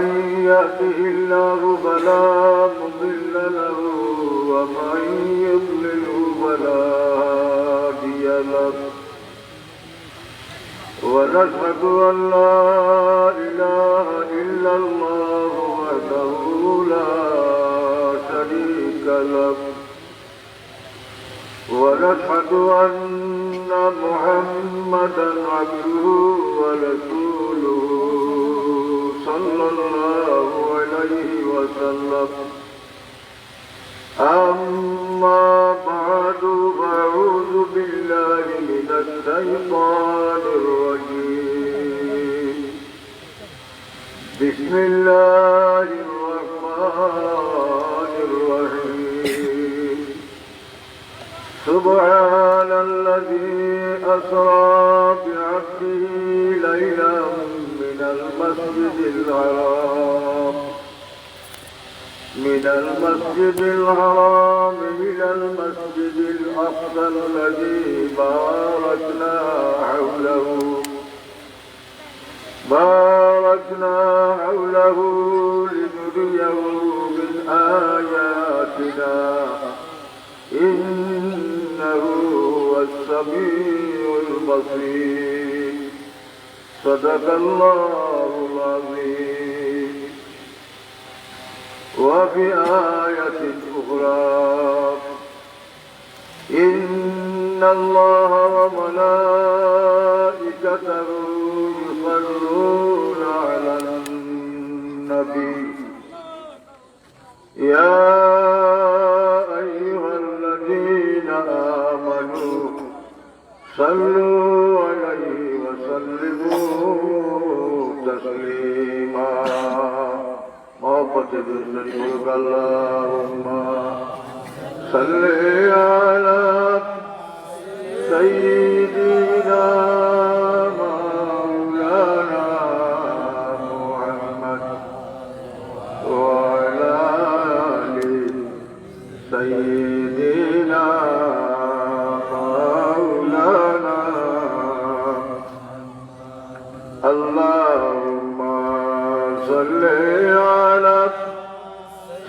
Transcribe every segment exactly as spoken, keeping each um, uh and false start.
من يهده الله فلا مضل له، ومن يضلله فلا هادي له. ونشهد أن لا إله إلا الله وحده لا شريك له، ونشهد أن محمدا عبده ورسوله، صلى الله عليه وسلم. أما بعد، فأعوذ بالله من الشيطان الرجيم. بسم الله الرحمن الرحيم. سبحان الذي أسرى بعبده ليلا من المسجد الحرام، من المسجد الحرام إلى المسجد الأقصى الذي باركنا حوله، باركنا حوله لنريه من آياتنا، إنه هو السميع البصير. صدق الله العظيم. وفي آية أخرى، إن الله وملائكته يصلون على النبي، يا أيها الذين آمنوا صلوا عليه وسلموا تسليما. محبت درود شریف پڑھو، اللهم صل على سيدنا مولانا محمد وعلى آل سيدنا مولانا. اللهم صل على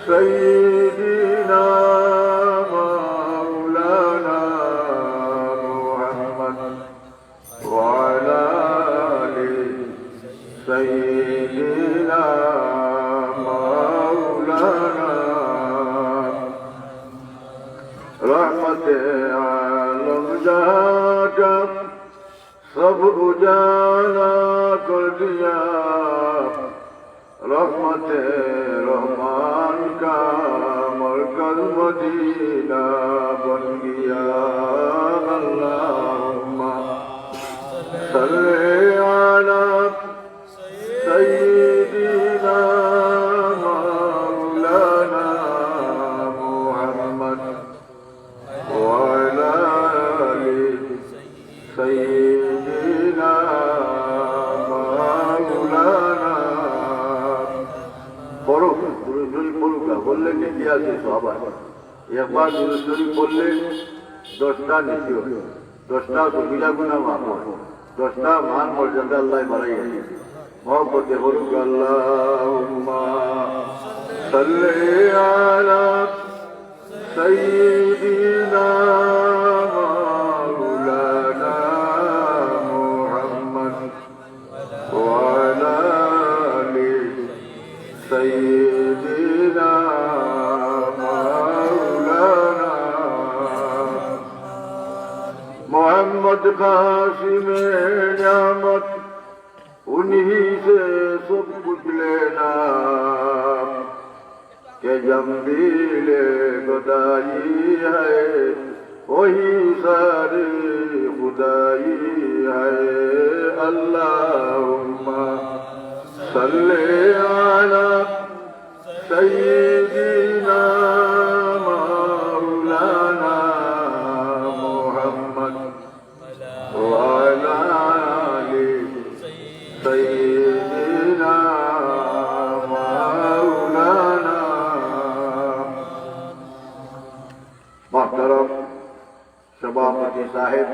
سيدنا مولانا محمد وعلى آل سيدنا مولانا. رحمت عالم جہاں کا سب اجالا کر دیا، رحمت رحمان کا مرکز مدینہ بن گیا۔ اللهم صل على سيدنا مولانا محمد وعلى آل سيدنا مولانا۔ পড়ো, দুরূদ শরীফ পড়ো, পড়লে নেকি আছে, সওয়াব আছে। একবার দুরূদ শরীফ পড়লে দশটা নেকি হয়, দশটা কবিরা গুনাহ মাফ হয়, দশটা মান মর্যাদা আল্লায় বাড়াইয়া দেয়। মহব্বতে পড়ো, اللهم صل على سيدنا مولانا محمد وعلى آل سيدنا مولانا محمد قاسم نعمت، انہی سے سب کچھ لینا۔ کہ زنبیل گدائی ہے، وہی ساری خدائی ہے۔ اللهم صل على سيدنا مولانا محمد وعلى آل سيدنا مولانا۔ محترم সভাপতি সাহেব,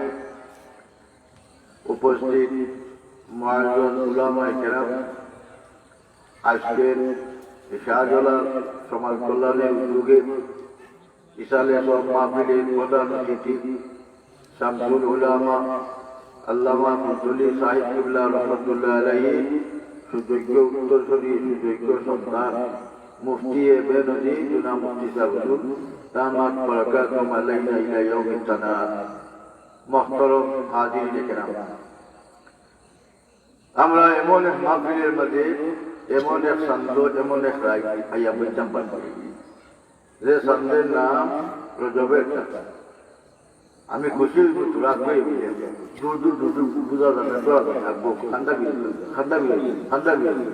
উপস্থিত মুআজ্জাজ উলামায়ে কেরাম, আজকের এই শাহজালাল সমাজ কল্যাণের উদ্যোগে ইসালে সব মাহফিলের প্রধান অতিথি শামসুল উলামা আল্লামা ফজলি সাহেব কিবলা রহমতুল্লাহ আলাইহি সুযোগ্য উত্তরসূরি, সুযোগ্য সন্তান মুফতি এ বেনজির জনাব মুফতি সাহেব হুজুর দামাত বারাকাতুহুম আলাইনা ইলা ইয়াউমিত তানাদ। মুহতারাম হাজিরিন কেরাম, আমরা এমন এক মাহফিলের মাঝে এমন এক চান্দ, এমন এক রাইত আইয়া বইতাম পারি, যে চান্দের নাম রজবের চান্দ। আমি খুশি হইব, তোরা কই হইলে দূর দূর দূর দূর বুঝা যাবে, তোরা যাবে, আর বউ খান্দা বিয়ে করবে, খান্দা বিয়ে করবে, খান্দা বিয়ে করবে।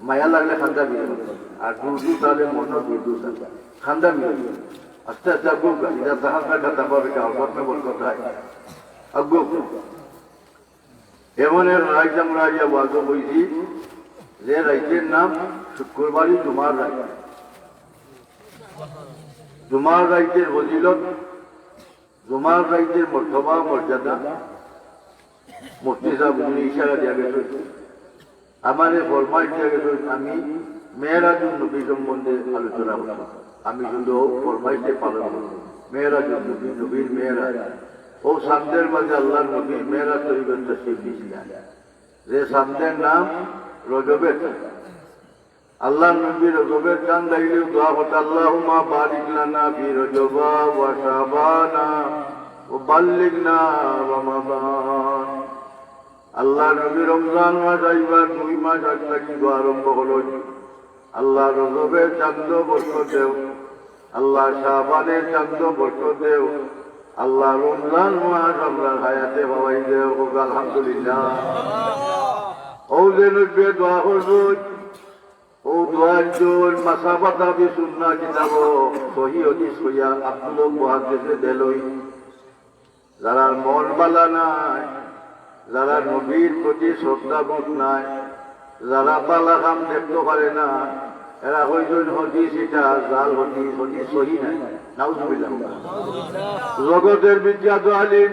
মায়া লাগলে খান্দা বিয়ে করবে, আর দূর দূর তাহলে মনও দূর দূর থাকে, খান্দা বিয়ে করবে। আস্তে আস্তে আগুক, এটা তাহার কাটা তাপাবে, কাল বদলে বল কথায় আগুক। এমন এক রাইত আমরা আইয়া ওয়াজও বইছি, যে রাইতের নাম শুক্রবারই জুমার রাইত। জুমার রাইতের ফজিলত, জুমার রাইতের মর্তবা মর্যাদা, মুফতি সাহেব উনি ইশারা দিয়া গেছেন, আমারে ফরমাইশ দিয়া গেছেন, আমি মেরাজুন নবী সম্বন্ধে আলোচনা করব। আমি শুধু ফরমাইশে পালন করব। মেরাজুন নবী, নবীর মেরাজ। ও চান্দের মাঝে আল্লাহর নবী মেরাজ শরীফের তশরিফ নিয়েছিলেন, যে চান্দের নাম রজবের চান্দ। আল্লাহর নবী রজবের চান্দ আইলেও দোয়া করতে, "আল্লাহুম্মা বারিক লানা ফি রজবা ওয়া শাবানা ওয়া বাল্লিগনা রমাদান।" আল্লাহর নবী রমজান মাস আইবার দুই মাস আগ থাকি দোয়া আরম্ভ করইন, "আল্লাহ রজবের চান্দ বরকত দেও, আল্লাহ শাবানের চান্দ বরকত দেও, আল্লাহ রমজান মাস আমরার হায়াতে পাওয়াই দেও।" কউক্কা আলহামদুলিল্লাহ। অউ যে নবীয়ে দোয়া করছইন, অউ দোয়া একজন মাসাবাতা বি সুন্নাহ কিতাব, সহি হাদিস কইয়া আব্দুল হক মুহাদ্দিসে দেহলভী। যারার মন বালা নাই, যারা নবীর প্রতি শ্রদ্ধাবোধ নাই, যারা বালা কাম দেখতে পারে না, এরা কইছইন হাদিস ইটা জাল হাদিস, হাদিস সহি নাই। নাউজুবিল্লাহ। জগতের বিখ্যাত আলিম,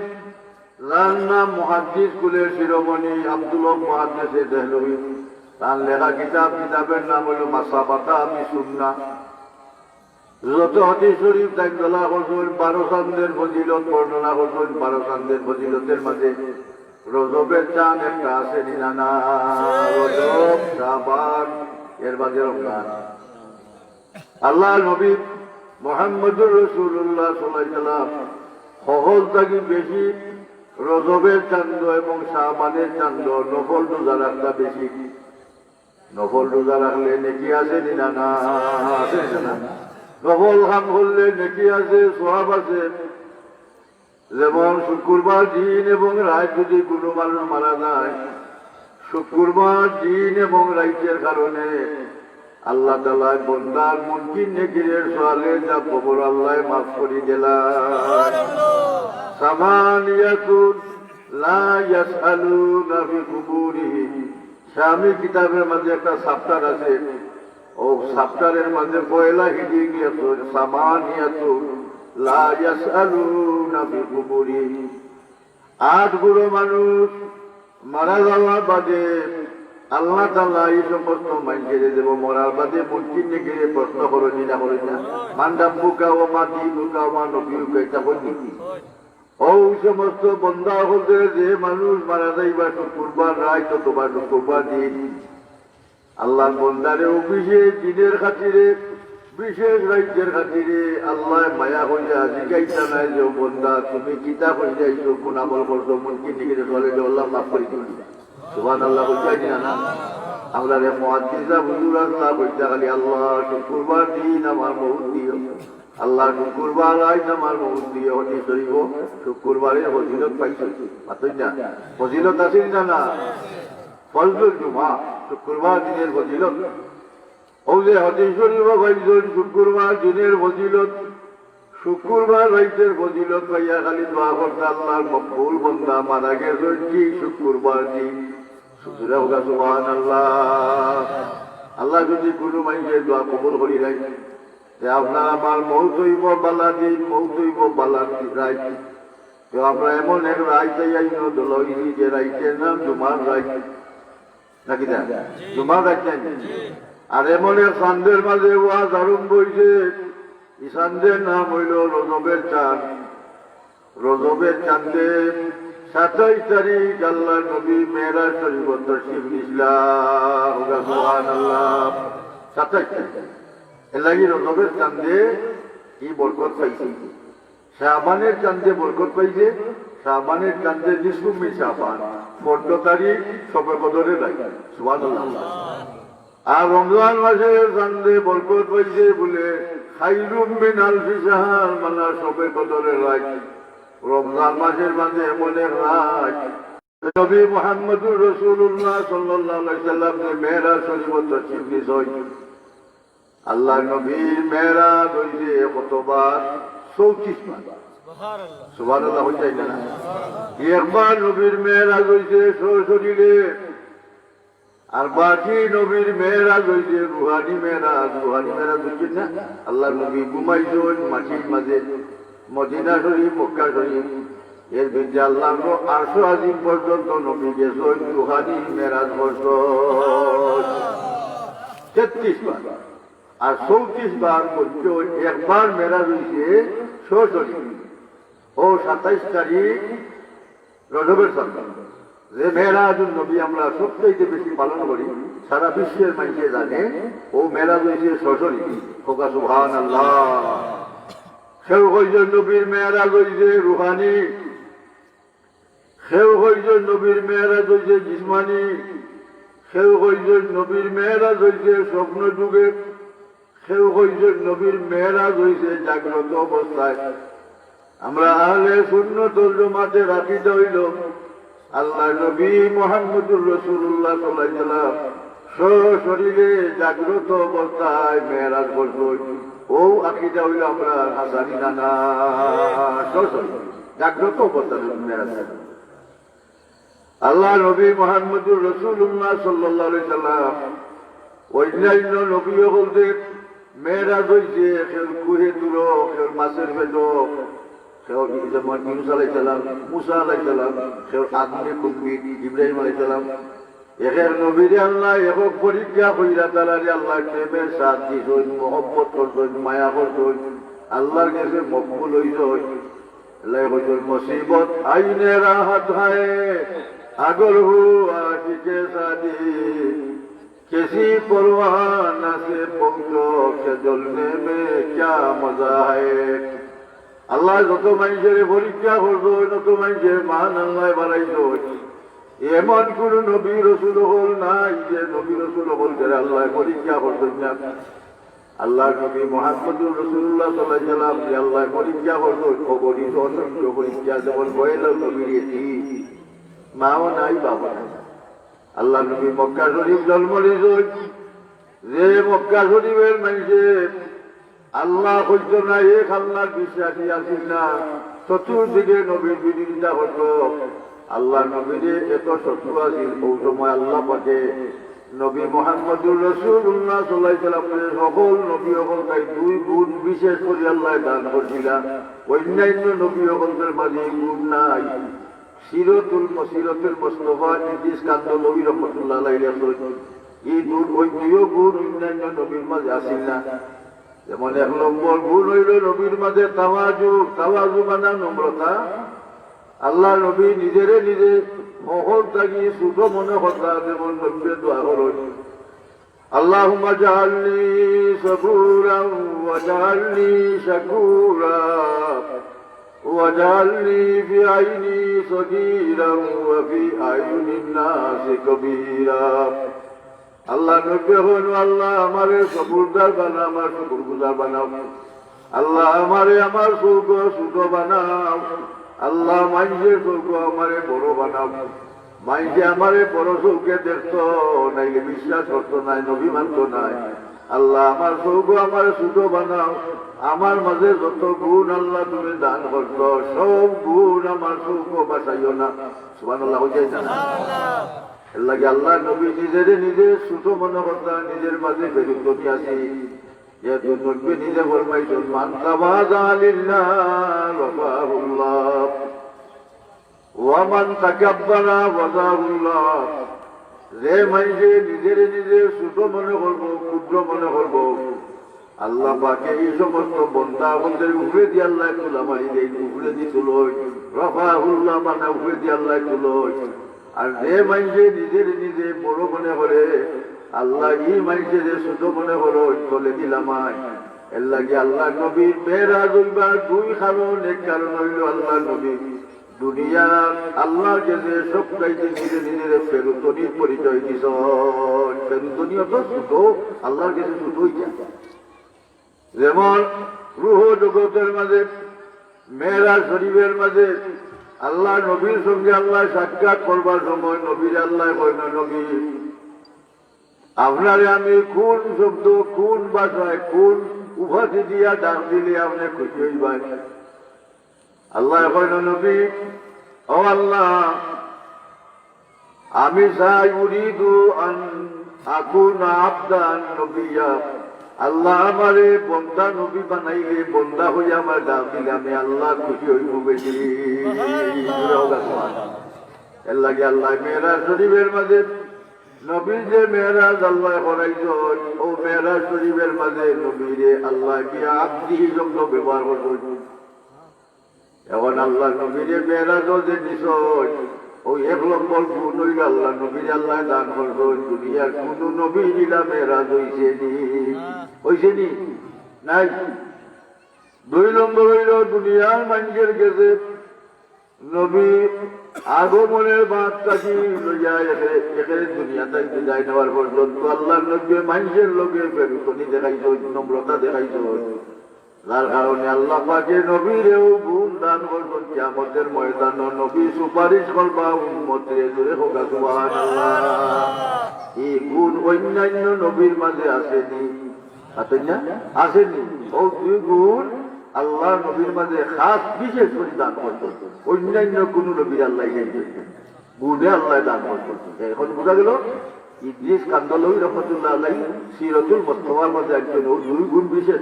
যার নাম মুহাদ্দিস কুলের শিরোমণি আব্দুল হক মুহাদ্দিসে দেহলভী, তার লেখা কিতাব, কিতাবের নাম হইল মাসাবাতা বি সুন্নাহ। যত হাদিস শরীফ তাইন বলা করছইন, বারো চান্দের ফজিলত বর্ণনা করছইন, বারো চান্দের ফজিলতের মাঝে রজবের চান একটা আছে নি না? না, রজব, শাবান, এর মাঝে রমজান। আল্লাহর নবী মুহাম্মদুর রাসূলুল্লাহ সাল্লাল্লাহু আলাইহি ওয়াসাল্লাম হকল থাকি বেশি রজবের চান্দ এবং শাবানের চান্দ নফল রোজা রাখতা বেশি। নফল রোজা রাখলে নেকি আছে নি না? না, আছে নি না? নফল কাম করলে নেকি আছে, সওয়াব আছে। যেমন শুক্রবার দিন এবং রাইত যদি কোনো মানুষ মারা যায়, শুক্রবার দিন এবং রাইতের কারণে আল্লাহ তাআলায় বন্দার মুনকির নেকিরের সওয়ালে যা কবর আল্লায় মাফ করি দিলা। সামানিয়াতুন লা ইয়াসআলুনা ফি কুবুরিহিম। শামী কিতাবের মাঝে একটা chapter আছে, অউ chapter এর মাঝে পয়লা heading লেখছে, "সামানিয়াতুন লা ইয়াসআলুনা ফি কুবুরিহিম।" আট গুরু মানুষ মারা যাওয়ার বাদে আল্লাহ তাআলা এই সমস্ত মানষরে যেবা মরার বাদে মুনকির নেকিরে প্রশ্ন করইন নি না, করইন না? "মান রাব্বুকা ওয়া মা দীনুকা ওয়া মা নাবিয়্যুকা", ইটা করইন নি? অউ সমস্ত বন্দা অকলরে, যে মানুষ মারা যাইবা শুক্রবার রাইত অথবা শুক্রবার দিন, আল্লাহর বন্দারে অউ বিশেষ দিনের খাতিরে, বিশেষ রাইতের খাতিরে আল্লায় মায়া করিয়া জিকাইতা নায় যে, "ও বন্দা, তুমি কিতা করিয়া আইছো, কোন আমল করছো, মুনকির নেকিরে সওয়ালে যে আল্লায় মাফ করি দিবা।" সুবহানাল্লাহ কইতা নি না? না, আমরারে মুহাদ্দিস হুজুর আল্লাহ কইতা খালি, "আল্লাহ, শুক্রবার দিন আমার মউত দিও।" আল্লাহ শুক্রবার আইজ আমার মউত দিও, হাদিস শরীফো শুক্রবারের ফজিলত পাইছে। মাতইন না? ফজিলত আছে না? না। ফজলুল জুমা, শুক্রবার দিনের ফজিলত। অউ যে হাদিস শরীফো পাইছইন শুক্রবার দিনের ফজিলত, শুক্রবার রাইতের ফজিলত পাইয়া খালি দোয়া করতা, "আল্লাহর মকবুল বন্দা মারা গেছইন কি শুক্রবার দিন।" জোরে কউক্কা সুবহানাল্লাহ। আল্লায় যদি কোনো মানষর দোয়া কবুল করি নেয়, তে আপনার আমার মউত অইবো বালা দিন, মউত অইবো বালা রাইত। তো আমরা এমন এক রাইত আইয়া ইনো জড়ো অইছি যে রাইতের নাম জুমার রাইত। নাকি না? জুমার রাইত নায়নি? আর এমন এক চান্দের মাঝে ওয়াজ আরম্ভ অইছে, ই চান্দের নাম অইলো রজবের চান্দ। রজবের চান্দে সাতাইশ তারিখ আল্লার নবী মেরাজ শরীফো তশরিফ নিছলা। সুবহানাল্লাহ। সাতাইশ তারিখ। এরলাগি রজবের চান্দে ই বরকত পাইছে। শাবানের চান্দে বরকত পাইছে। শাবানের চান্দে নিসফু মিন শাবান, পনরো তারিখ শবে কদরের রাইত। সুবহানাল্লাহ। আর রমজান মাসের চান্দে বরকত পাইছে বুলে খাইরুম মিন আলফি শাহর, মানে শবে কদরের রাইত। রমজান মাসের মাঝে এমন এক রাইত, নবী মুহাম্মদুর রাসূলুল্লাহ সাল্লাল্লাহু আলাইহি ওয়াসাল্লাম যে মেরাজ শরীফো তশরিফ নিছইন, আল্লার নবীর মেরাজ অইছে কতবার? চৌত্রিশ বার। সুবহানাল্লাহ। সুবহানাল্লাহ অইছে না? একবার নবীর মেরাজ অইছে সশরীরে, আর বাকি নবীর মেরাজ অইছে রুহানি মেরাজ। রুহানি মেরাজ বুঝছইন না? আল্লার নবী ঘুমাইছইন মাটির মাঝে, মদিনা শরীফ, মক্কা শরীফ, এর ভিতরে আল্লার আরশে আজিম পর্যন্ত নবী গেছইন, রুহানি মেরাজ করছইন তেত্রিশ বার। আর চৌত্রিশ বার বলতে ওই একবার মেরাজ অইছে সশরীরে। ও সাতাইশ তারিখ রজবের চান্দ, যে মেরাজুন নবী আমরা সবচাইতে বেশি পালন করি, সারা বিশ্বের মানষে জানে, ও মেরাজ অইছে সশরীরে। কউক্কা সুবহানাল্লাহ। কেউ কইছইন নবীর মেরাজ অইছে রুহানি, কেউ কইছইন নবীর মেরাজ অইছে জিসমানি, কেউ কইছইন নবীর মেরাজ অইছে স্বপ্ন যুগে, কেউ কইছইন নবীর মেরাজ অইছে জাগ্রত অবস্থায়। আমরা আহলে সুন্নত ওয়াল জামাতের আকীদা অইলো, আল্লার নবী মুহাম্মদুর রাসূলুল্লাহ সাল্লাল্লাহু আলাইহি ওয়াসাল্লাম সশরীরে জাগ্রত অবস্থায় মেরাজ করছইন। ও আকীদা অইলো আমরার হাসানি নানা, সশরীরে জাগ্রত অবস্থায় মেরাজ করছইন। আল্লার নবী মুহাম্মদুর রাসূলুল্লাহ সাল্লাল্লাহু আলাইহি ওয়াসাল্লাম অইন্যান্য নবী অকলদের মেরাজ অইছে, কেউর কুহে তুরো, কেউর মাছের পেটো, কেউর যেমন ইউনুস আলাইহিস সালাম, মুসা আলাইহিস সালাম, কেউর আগুনে কুম্ভীর, ইব্রাহিম আলাইহিস সালাম। এক এক নবীরে আল্লায় এক এক পরীক্ষা কইরা তারারে আল্লায় প্রেমের স্বাদ দিছইন, মহব্বত করছইন, মায়া করছইন, আল্লার গেছে মকবুল অইছইন। আল্লায় কইছইন, "মুসিবত আইনে রাহত হায়, আগর হু আশিকে সাদি, কেসি পরওয়ানা সে পৌঁচো, কে জ্বলনে মে ক্যা মজা হায়।" আল্লায় যত মানষরে পরীক্ষা করছইন, তত মানষর মান আল্লায় বাড়াইছইন। এমন কুনু নবী রসুল অকল নাই যে নবী রসুল অকলরে আল্লায় পরীক্ষা করছইন না। আল্লার নবী মুহাম্মদুর রাসূলুল্লাহ সাল্লাল্লাহু আলাইহি ওয়াসাল্লামরে আল্লায় পরীক্ষা করছইন, কবরো তো অসংখ্য পরীক্ষা, যেমন পয়লা নবীর এতিম, মাও নাই, বাবা নাই। আল্লার নবী মক্কা শরীফ জন্ম নিছইন, যে মক্কা শরীফর মানষে আল্লা কইতো না, এক আল্লার বিশ্বাসী আছিল না, চতুর্দিকে নবীর বিরোধিতা করতো। আল্লার নবীরে এত শত্রু আছিল, অউ সময় আল্লা পাকে নবী মুহাম্মদুর রাসূলুল্লাহ সাল্লাল্লাহু আলাইহি ওয়াসাল্লামরে সকল নবী অকল থাকি দুই গুণ বিশেষ করি আল্লায় দান করছিলা। অইন্যান্য নবী অকলর মাঝে ই গুণ নাই। সিরতুল, সিরতুল মুস্তাফা ইদ্রিস কান্দলভী রহমতুল্লাহ আলাইহি লেখছইন, ই গুণ, অউ দুইও গুণ অইন্যান্য নবীর মাঝে আছিল না। যেমন এক নম্বর গুণ অইলো নবীর মাঝে তাওয়াজু, তাওয়াজু মানে নম্রতা। আল্লার নবী নিজরে নিজে হকল থাকি ছোট মনে করতা, যেমন নবীয়ে দোয়া করইন, "اللهم اجعلني صبورا واجعلني شكورا واجعلني في عيني صغيرا وفي أعين الناس كبيرا।" আল্লার নবীয়ে কইন, "আল্লা, আমারে সবুরদার বানাও, আমার শুকুরগুজার বানাও। আল্লা, আমারে আমার চউখো ছোট বানাও। আল্লা, মানষর চউখো আমারে বড় বানাও। মানষে আমারে বড় চউখে দেখতো, নাইলে বিশ্বাস করতো নায়, নবী মানতো নায়। আল্লা, আমার চউখো আমারে ছোট বানাও। আমার মাঝে যত গুণ আল্লা তুমি দান করছো, সব গুণ আমার চউখো বাসাইও না।" সুবহানাল্লাহ, অইযায় না? এরলাগি আল্লার নবী নিজরে নিজে ছোট মনে করতা, নিজর মাঝে ফেরত করি আছি। যে নবীয়ে নিজে ফরমাইছইন, "মান তাওয়াযা লিল্লাহ রাফাহুল্লাহ, ওয়া মান তাকাব্বারা ওয়াদাহুল্লাহ।" যে মানষে নিজেরে নিজে ছোট মনে করবো, ক্ষুদ্র মনে করবো, আল্লাহ পাকে ই সমস্ত বন্দা অকলর উপরেদি আল্লায় তুলা মারি দেইন, উপরেদি তুলইন, রাফাহুল্লাহ, মানে উপরেদি আল্লায় তুলইন। আর যে মানষে নিজেরে নিজে বড় মনে করে, আল্লায় ই মানষরে ছোট মনে করইন, তলেদি লামাইন। এরলাগি আল্লার নবীর মেরাজ অইবার দুই কারণ। এক কারণ অইলো আল্লার নবী দুনিয়াত আল্লার গেছে সবচাইতে নিজে নিজেরে ফেরুতনির পরিচয় দিছইন। ফেরুতনি অর্থ ছোট, আল্লার গেছে ছোট অইতা। যেমন রুহ জগতর মাঝে, মেরাজ শরীফর মাঝে আল্লার নবীর সঙ্গে আল্লায় সাক্ষাৎ করবার সময় নবীরে আল্লায় কইন, "নবী, আপনারে আমি কোন শব্দ, কোন ভাষায়, কোন উপাধি দিয়া ডাক দিলে আপনে খুশি অইবা?" আল্লায় কইন, "নবী, ও আল্লাহ, আমি চাই, উরিদু আন আকুনা আবদান নবিয়্যা। আল্লাহ আমারে বন্দা নবী বানাইলে, বন্দা অইয়া আমারে ডাক দিলে আমি আল্লাহ খুশি অইমু বেশি।" জোরে কউক্কা সুবহানাল্লাহ। এরলাগি আল্লায় মেরাজ শরীফর মাঝে নবীর যে মেরাজ আল্লায় করাইছইন, অউ মেরাজ শরীফর মাঝে নবীরে আল্লায় বিআবদিহি শব্দ ব্যবহার করছইন। এখন আল্লার নবীরে মেরাজো যে নিছইন, অউ এক নম্বর গুণ অইলো আল্লার নবীরে আল্লায় দান করছইন। দুনিয়ার কুনু নবীর ইলা মেরাজ অইছে নি? অইছে নি? নাই। দুই নম্বর অইলো দুনিয়ার মানষর গেছে নবী আগমনর বাদ থাকি লইয়া একে একে দুনিয়া থাকি বিদায় নেওয়ার পর্যন্ত আল্লার নবীয়ে মানষর লগে ফেরুতনি দেখাইছইন, নম্রতা দেখাইছইন। যার কারণে আল্লাহ পাকে নবীরেও গুণ দান করছইন। কিয়ামতর ময়দানো নবী সুপারিশ করবা উম্মতরে। জোরে কউক্কা সুবহানাল্লাহ। ই গুণ অইন্যান্য নবীর মাঝে আছে নি? আছে না? আছে নি? অউ দুই গুণ আল্লার নবীর মাঝে খাস বিশেষ করি দান করছইন। অইন্যান্য কুনু নবীরে আল্লায় দেইন না। গুণে আল্লায় দান করছইন। এখন বুঝা গেল, ইদ্রিস কান্দলভী রহমতুল্লাহ আলাইহি সিরাতুল মুস্তফার মাঝে আনছইন অউ দুই গুণ বিশেষ।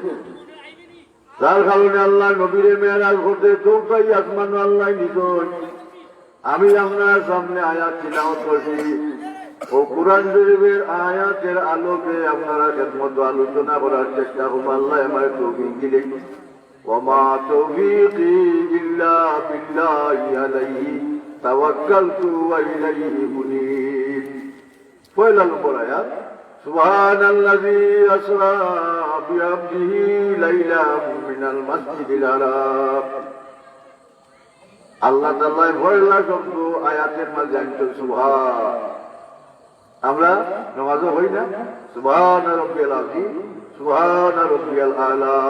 যার কারণে আল্লার নবীরে মেরাজ করতে চৌথাই আসমানো আল্লায় নিছইন। আমি আপনারার সামনে আয়াত তিলাওয়াত করছি। অউ কোরআন শরীফর আয়াতর আলোকে আপনারার খেদমতো আলোচনা করার চেষ্টা করমু। আল্লায় আমারে তৌফিক দিলে। وما توفيقي إلا بالله عليه توكلت وإليه أنيب। পয়লা নম্বর আয়াত, سبحان الذي أسرى بعبده ليلا من المسجد الحرام। আল্লাহ তাআলায় পয়লা শব্দ আয়াতর মাঝে আনছইন সুবহান। আমরা নামাজো কই না, "সুবহান রব্বিয়াল আযীম, সুবহান রব্বিয়াল আলা।"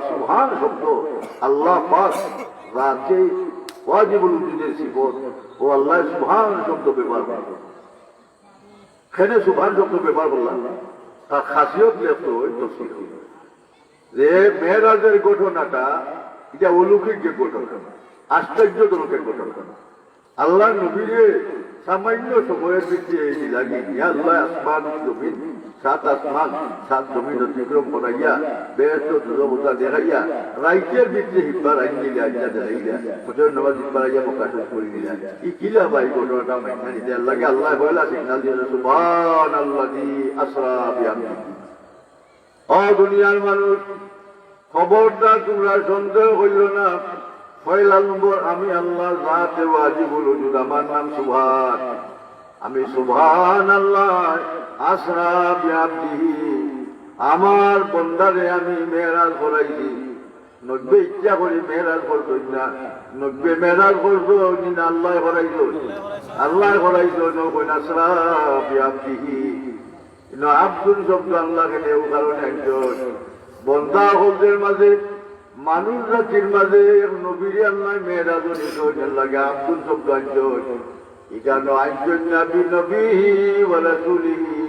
সুবহান শব্দ আল্লাহ পাক জাতে ওয়াজিবুল উজুদের সিফত, অউ আল্লায় সুবহান শব্দ ব্যবহার করছইন। কেনে সুবহান শব্দ ব্যবহার করলা, তার খাসিয়ত লেখতে অয় তফসির। যে মেরাজর ঘটনাটা, ইটা অলৌকিক যে ঘটনা, আশ্চর্যজনক এক ঘটনা। আল্লার নবীরে সামান্য সময়র ভিতরে নিলাগি, ইয়া আল্লায় আসমান জমিন, সাত আসমান, সাত জমিন অতিক্রম করাইয়া, বেহেশত দোজখ দেখাইয়া, রাইতর ভিতরে হিব্বার আইন নিলে আইয়া দেখাইলা, ফজরর নামাজ হিব্বার আইয়া মক্কা শরীফ পড়ি নিলা। ই কিলা বা ই ঘটনাটা মাইনা নিতে আল্লাহ, আল্লায় পয়লা signal দিলা, "সুবহানাল্লাযী আসরা বিআবদিহি।" ও দুনিয়ার মানুষ, খবরদার তুমরা সন্দেহ করিও না। পয়লা নম্বর, আমি আল্লাহর জাতে ওয়াজিবুল উজুদ, আমার নাম সুবহান। আমি সুবহানাল্লাহ, আসরা বিআবদিহি, আমার বন্দারে আমি মেরাজ করাইছি। নবীয়ে ইচ্ছা করি মেরাজ করছইন না, নবীয়ে মেরাজ করছইন না, আল্লায় করাইছইন, আল্লায় করাইছইন। নবী কইন আসরা বিআবদিহি। ইনো আব্দুন শব্দ আল্লাহ কেনে অউ কারণে আনছইন। বন্দা অকলর মাঝে, মানুষ জাতির মাঝে এক নবীরে আল্লায় মেরাজো নিছইন, এর লাগি আব্দুন শব্দ আনছইন। ইখানো আনছইন না বিনবিহি ওয়া রাসূলিহি।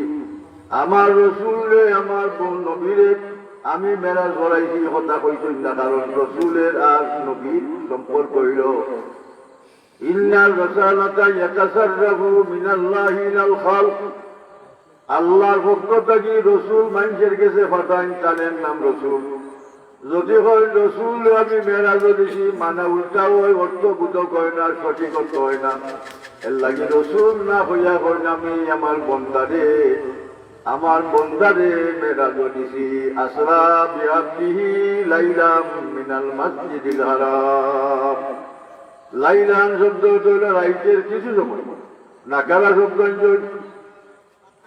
আমার রসুলরে, আমার বন-, নবীরে আমি মেরাজ করাইছি, ই কথা কইছইন না, কারণ রসুলর আর নবীর সম্পর্ক অইলো ইন্নার রাসালাতা ইয়াতাসাররাফু মিনাল্লাহি ইলাল খালক। আল্লাহর পক্ষ থাকি রসুল মানষর গেছে পাঠাইন, তানর নাম রসুল। যদি কইন রসুলরে আমি মেরাজো নিছি, মানা উল্টা অয়, অর্থবোধক অয় না, সঠিক অর্থ অয় না। এরলাগি রসুল না কইয়া কইন, আমি আমার বন্দারে, আমার বন্দারে মেরাজো নিছি। আসরা বিআবদিহি লাইলাম মিনাল মসজিদিল হারাম। লাইলান শব্দ অইলো রাইতের কিছু সময়। নাকারা শব্দ অইলো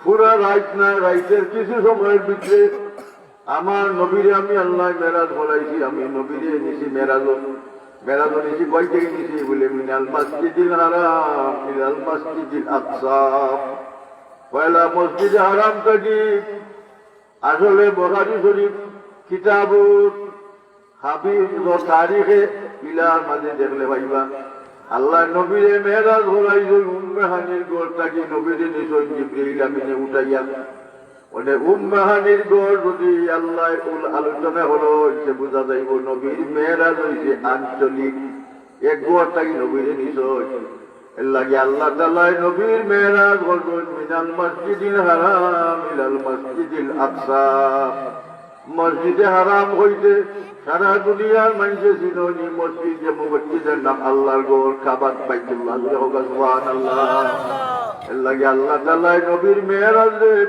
পুরা রাইত না, রাইতের কিছু সময়র ভিতরে আমার নবীরে আমি আল্লায় মেরাজ করাইছি, আমি নবীরে নিছি মেরাজো। মেরাজো নিছি, কই থাকি নিছি? বলে, মিনাল মসজিদিল হারাম ইলাল মসজিদিল আকসা। পয়লা মসজিদে হারাম থাকি। আসলে বুখারী শরীফ কিতাবুত হাফিজ ও তারিখে ইলার মাঝে দেখলে পাইবা, আল্লায় নবীরে মেরাজ করাইছইন উম্মে হানির ঘর থাকি, নবীরে নিছইন জিবরিল আমিনে উঠাইয়া। মানে উম্মে হানির ঘর যদি আল্লায় উল-, আলোচনা করইন, তে বুঝা যাইবো নবীর মেরাজ অইছে আঞ্চলিক, এক ঘর থাকি নবীরে নিছইন। এরলাগি আল্লাহ তাআলায় নবীর মেরাজ করছইন মিনাল মসজিদিল হারাম ইলাল মসজিদিল আকসা। মসজিদে হারাম অইতে সারা দুনিয়ার মানষে চিনইন ই মসজিদ, যে মসজিদর নাম আল্লাহর ঘর, কাবা, বাইতুল্লাহ। জোরে কউক্কা সুবহানাল্লাহ। এরলাগি আল্লাহ তাআলায় নবীর মেরাজরে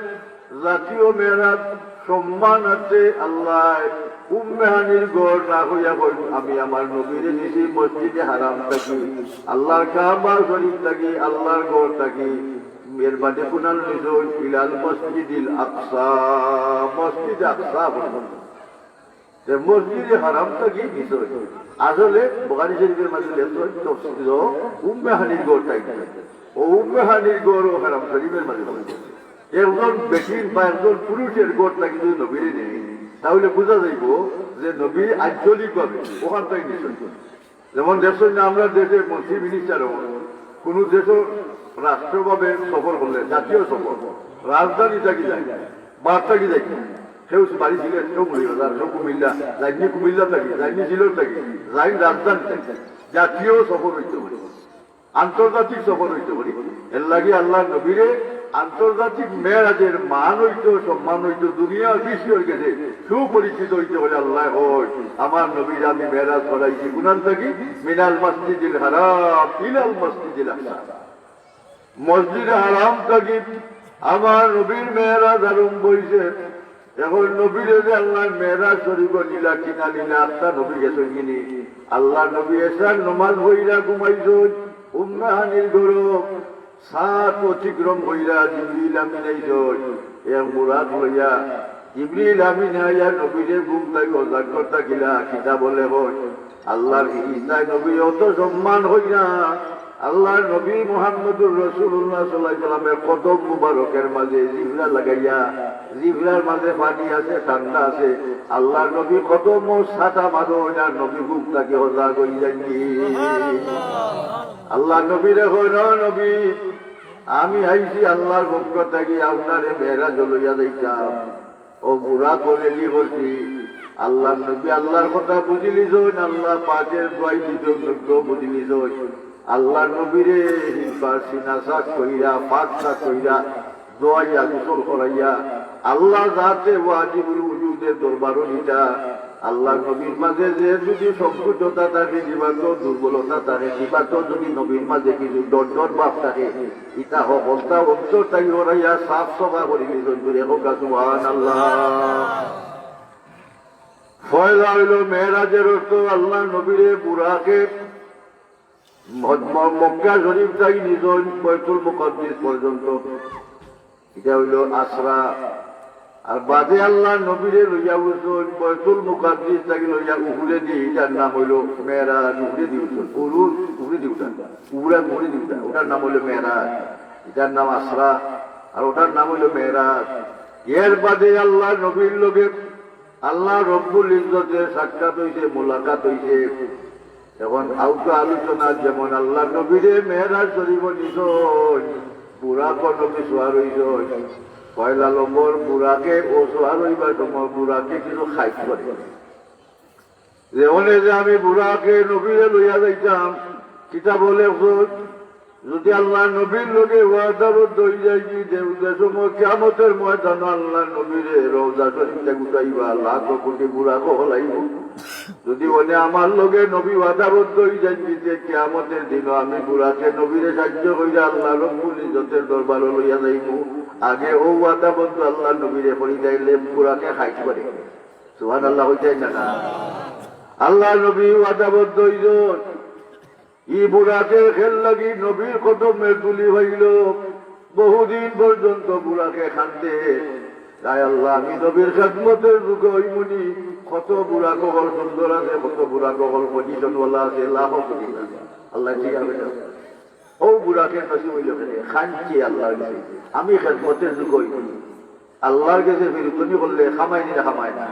জাতীয় মেরাজ সম্মানার্থে আল্লায় উম্মে হানির ঘর না কইয়া কইন, আমি আমার নবীরে নিছি মসজিদে হারাম থাকি, আল্লাহর কাবা শরীফ থাকি, আল্লাহর ঘর থাকি। এর বাদে কুনান নিছইন? ইলাল মসজিদিল আকসা, মসজিদে আকসা পর্যন্ত। যে মসজিদে হারাম থাকি নিছইন। আসলে বুখারী শরীফের মাঝে লেখছইন তফসির, উম্মে হানির ঘর থাকি। ও উম্মে হানির ঘর ও হারাম শরীফের মাঝে পড়ে। একজন বেটির বা একজন পুরুষের ঘর থাকি যদি নবীরে নেয়, তাহলে বুঝা যাইবো যে নবী আঞ্চলিকভাবে ওখান থাকি নিছইন। যেমন দেখছইন না, আমরার দেশে মন্ত্রী মিনিস্টার অকল কুনু দেশো রাষ্ট্রভাবে সফর করলে, জাতীয় সফর, রাজধানী থাকি যায়, বার থাকি যায়। কেউ বাড়ি সিলেট, কেউ মৌলভীবাজার, কেউ কুমিল্লা, যাইননি কুমিল্লা থাকি, যাইননি সিলেট থাকি, যাইন রাজধানী থাকি। জাতীয় সফর অইতে পারে, আন্তর্জাতিক সফর অইতে পারে। এরলাগি আল্লাহর নবীরে আন্তর্জাতিক মেরাজের মান অইতো, সম্মান অইতো, দুনিয়া বিশ্বর গেছে সুপরিচিত অইতে পারে। আল্লায় কইন, আমার নবীরে আমি মেরাজ করাইছি কুনান থাকি? মিনাল মসজিদিল হারাম ইলাল মসজিদিল আকসা। মসজিদে হারাম থাকি আমার নবীর মেরাজ আরম্ভ অইছে। এখন নবীরে যে আল্লায় মেরাজ শরীফো নিলা কি না নিলা, আখতা নবী গেছইন গি নি? আল্লাহর নবী এশার নমাজ পড়িয়া ঘুমাইছইন উম্মে হানির ঘরো। ছাদ অতিক্রম করিয়া জিবরিল আমিন আইছইন এক বুরাক লইয়া। জিবরিল আমিন আইয়া নবীরে ঘুম থাকি হজাগ করতা গিলা, কিতা বলে কয়, আল্লাহর ফিরিস্তায় নবীরে অত সম্মান করিয়া, আল্লাহর নবী মুহাম্মদুর রাসূলুল্লাহ সাল্লাল্লাহু আলাইহি ওয়াসাল্লামের কদম মুবারকের মাঝে জিভরা লাগাইয়া, জিভরার মাঝে পানি আছে, ঠান্ডা আছে। আল্লাহর নবী কদমো ছাটা মারইন আর নবী ঘুম থাকি হজাগ অইযাইন গি। আল্লাহর নবীরে কইন, "ও নবী, আমি আইছি আল্লাহর পক্ষ থাকি, আপনারে মেরাজো লইয়া যাইতাম।" ও বুরাক ready করছি। আল্লাহর নবী আল্লাহর কথা বুঝিলিছইন, আল্লাহ পাকের দোয়াই দিছইন, বুঝিলিছইন। আল্লাহর নবীরে হিলপার সিনা সাফ কইরা, পাক সাফ কইরা, দোয়াইয়া গোসল করাইয়া, আল্লাহ জাতে ওয়াজিবুল উজুদের দরবারো নিতা। আল্লাহর নবীর মাঝে যে যদি সংকুচতা থাকে, কিবা তো দুর্বলতা থাকে, কিবা তো যদি নবীর মাঝে কিছু ডর ডর ভাব থাকে, ইতা হকলতা অন্তর থাকি হরাইয়া সাফ সাফা করিলিছইন। জোরে কউক্কা সুবহানাল্লাহ। পয়লা অইলো মেরাজের অর্থ আল্লাহর নবীরে বুরাকে ম-, ম-, মক্কা শরীফ থাকি নিছইন বাইতুল মুকাদ্দিস পর্যন্ত। ইটা অইলো আসরা। আর বাদে আল্লাহর নবীরে লইয়া উঠছইন বাইতুল মুকাদ্দিস থাকি লইয়া উপরেদি, ইটার নাম অইলো মেরাজ, উপরেদি উঠছইন। উরুজ, উপরেদি উঠা। উপরে, উপরেদি উঠা। ওটার নাম অইলো মেরাজ। ইটার নাম আসরা। আর ওটার নাম অইলো মেরাজ। এর বাদে আল্লাহর নবীর লগে আল্লাহ রব্বুল ইজ্জতে সাক্ষাৎ অইছে, মোলাকাত অইছে। এখন আউকা আলোচনা, যেমন আল্লাহর নবীরে মেরাজ শরীফো নিছইন, বুরাকো নবী সওয়ার অইছইন। পয়লা নম্বর বুরাকে ও সওয়ার অইবার সময় বুরাকে কিছু খাইট করে। যে অনে যে আমি বুরাকে নবীরে লইয়া যাইতাম, কিতাবো লেখছইন, যদি আল্লাহর নবীর লগে ওয়াদাবদ্ধ অইযাইগি, যে, যে সময় কিয়ামতের ময়দানো আল্লাহর নবীরে রওজা শরীফ থাকি উঠাইবা, লাখ কোটি বুরাক অকল আইবো। যদি অনে আমার লগে নবী ওয়াদাবদ্ধ অইযাইগি যে কিয়ামতের দিনো আমি বুরাকে নবীরে সাহায্য করিয়া আল্লাহ রব্বুল ইজ্জতের দরবারো লইয়া যাইমু, আগে অউ ওয়াদাবদ্ধ আল্লাহর নবীরে করিলাইলে বুরাকে খাইত পারে। সুবহানাল্লাহ কইতায় না? আল্লাহর নবী ওয়াদাবদ্ধ অইছইন। ই বুরাকে খেল লাগি নবীর কদমে তুলি অইল। বহুদিন পর্যন্ত বুরাকে কান্দে, "হায় আল্লাহ, আমি নবীর খেদমতের যোগ্য অইমুনি।" কত বুরাক অকল সুন্দর আছে, কত বুরাক অকল position ওয়ালা আছে, লাখো কোটি আছে। আল্লাহ ঠিক আছে। অউ বুরাকে নসিব অইল কেনে? কান্দছে আল্লাহর কাছে, "আমি খেদমতের যোগ্য অইমুনি।" আল্লাহর গেছে ফিরুতনি করলে কামায় নি না কামায় না?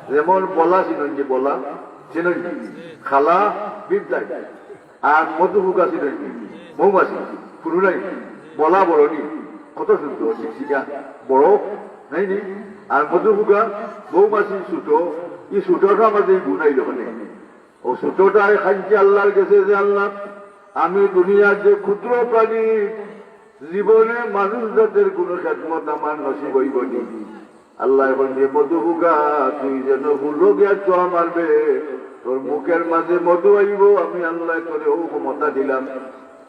যেমন বলা চিনইন নি, বলা চিনইন নি, খালা বিদ্যায়, আর মধু ফুকা চিনইন নি, মৌমাছি, হুরু নাই, বলা বড় নি, কত সুন্দর, চিকচিকা, বড়, নাই নি? আর মধু ফুকা, মৌমাছি ছোট, ই ছোটটার মাঝে ই গুণ আইল কেনে? অউ ছোটটায় কান্দছে আল্লাহর গেছে যে, "আল্লাহ, আমি দুনিয়ার যে ক্ষুদ্র প্রাণী, জীবনে মানুষ জাতের কোনো খেদমত আমার নসিব অইব নি?" আল্লায় কইন যে, "মধু ফুকা, তুই যেন ফুলো গিয়া ছোয়া মারবে, তোর মুখের মাঝে মধু আইব, আমি আল্লায় তোরে অউ ক্ষমতা দিলাম।"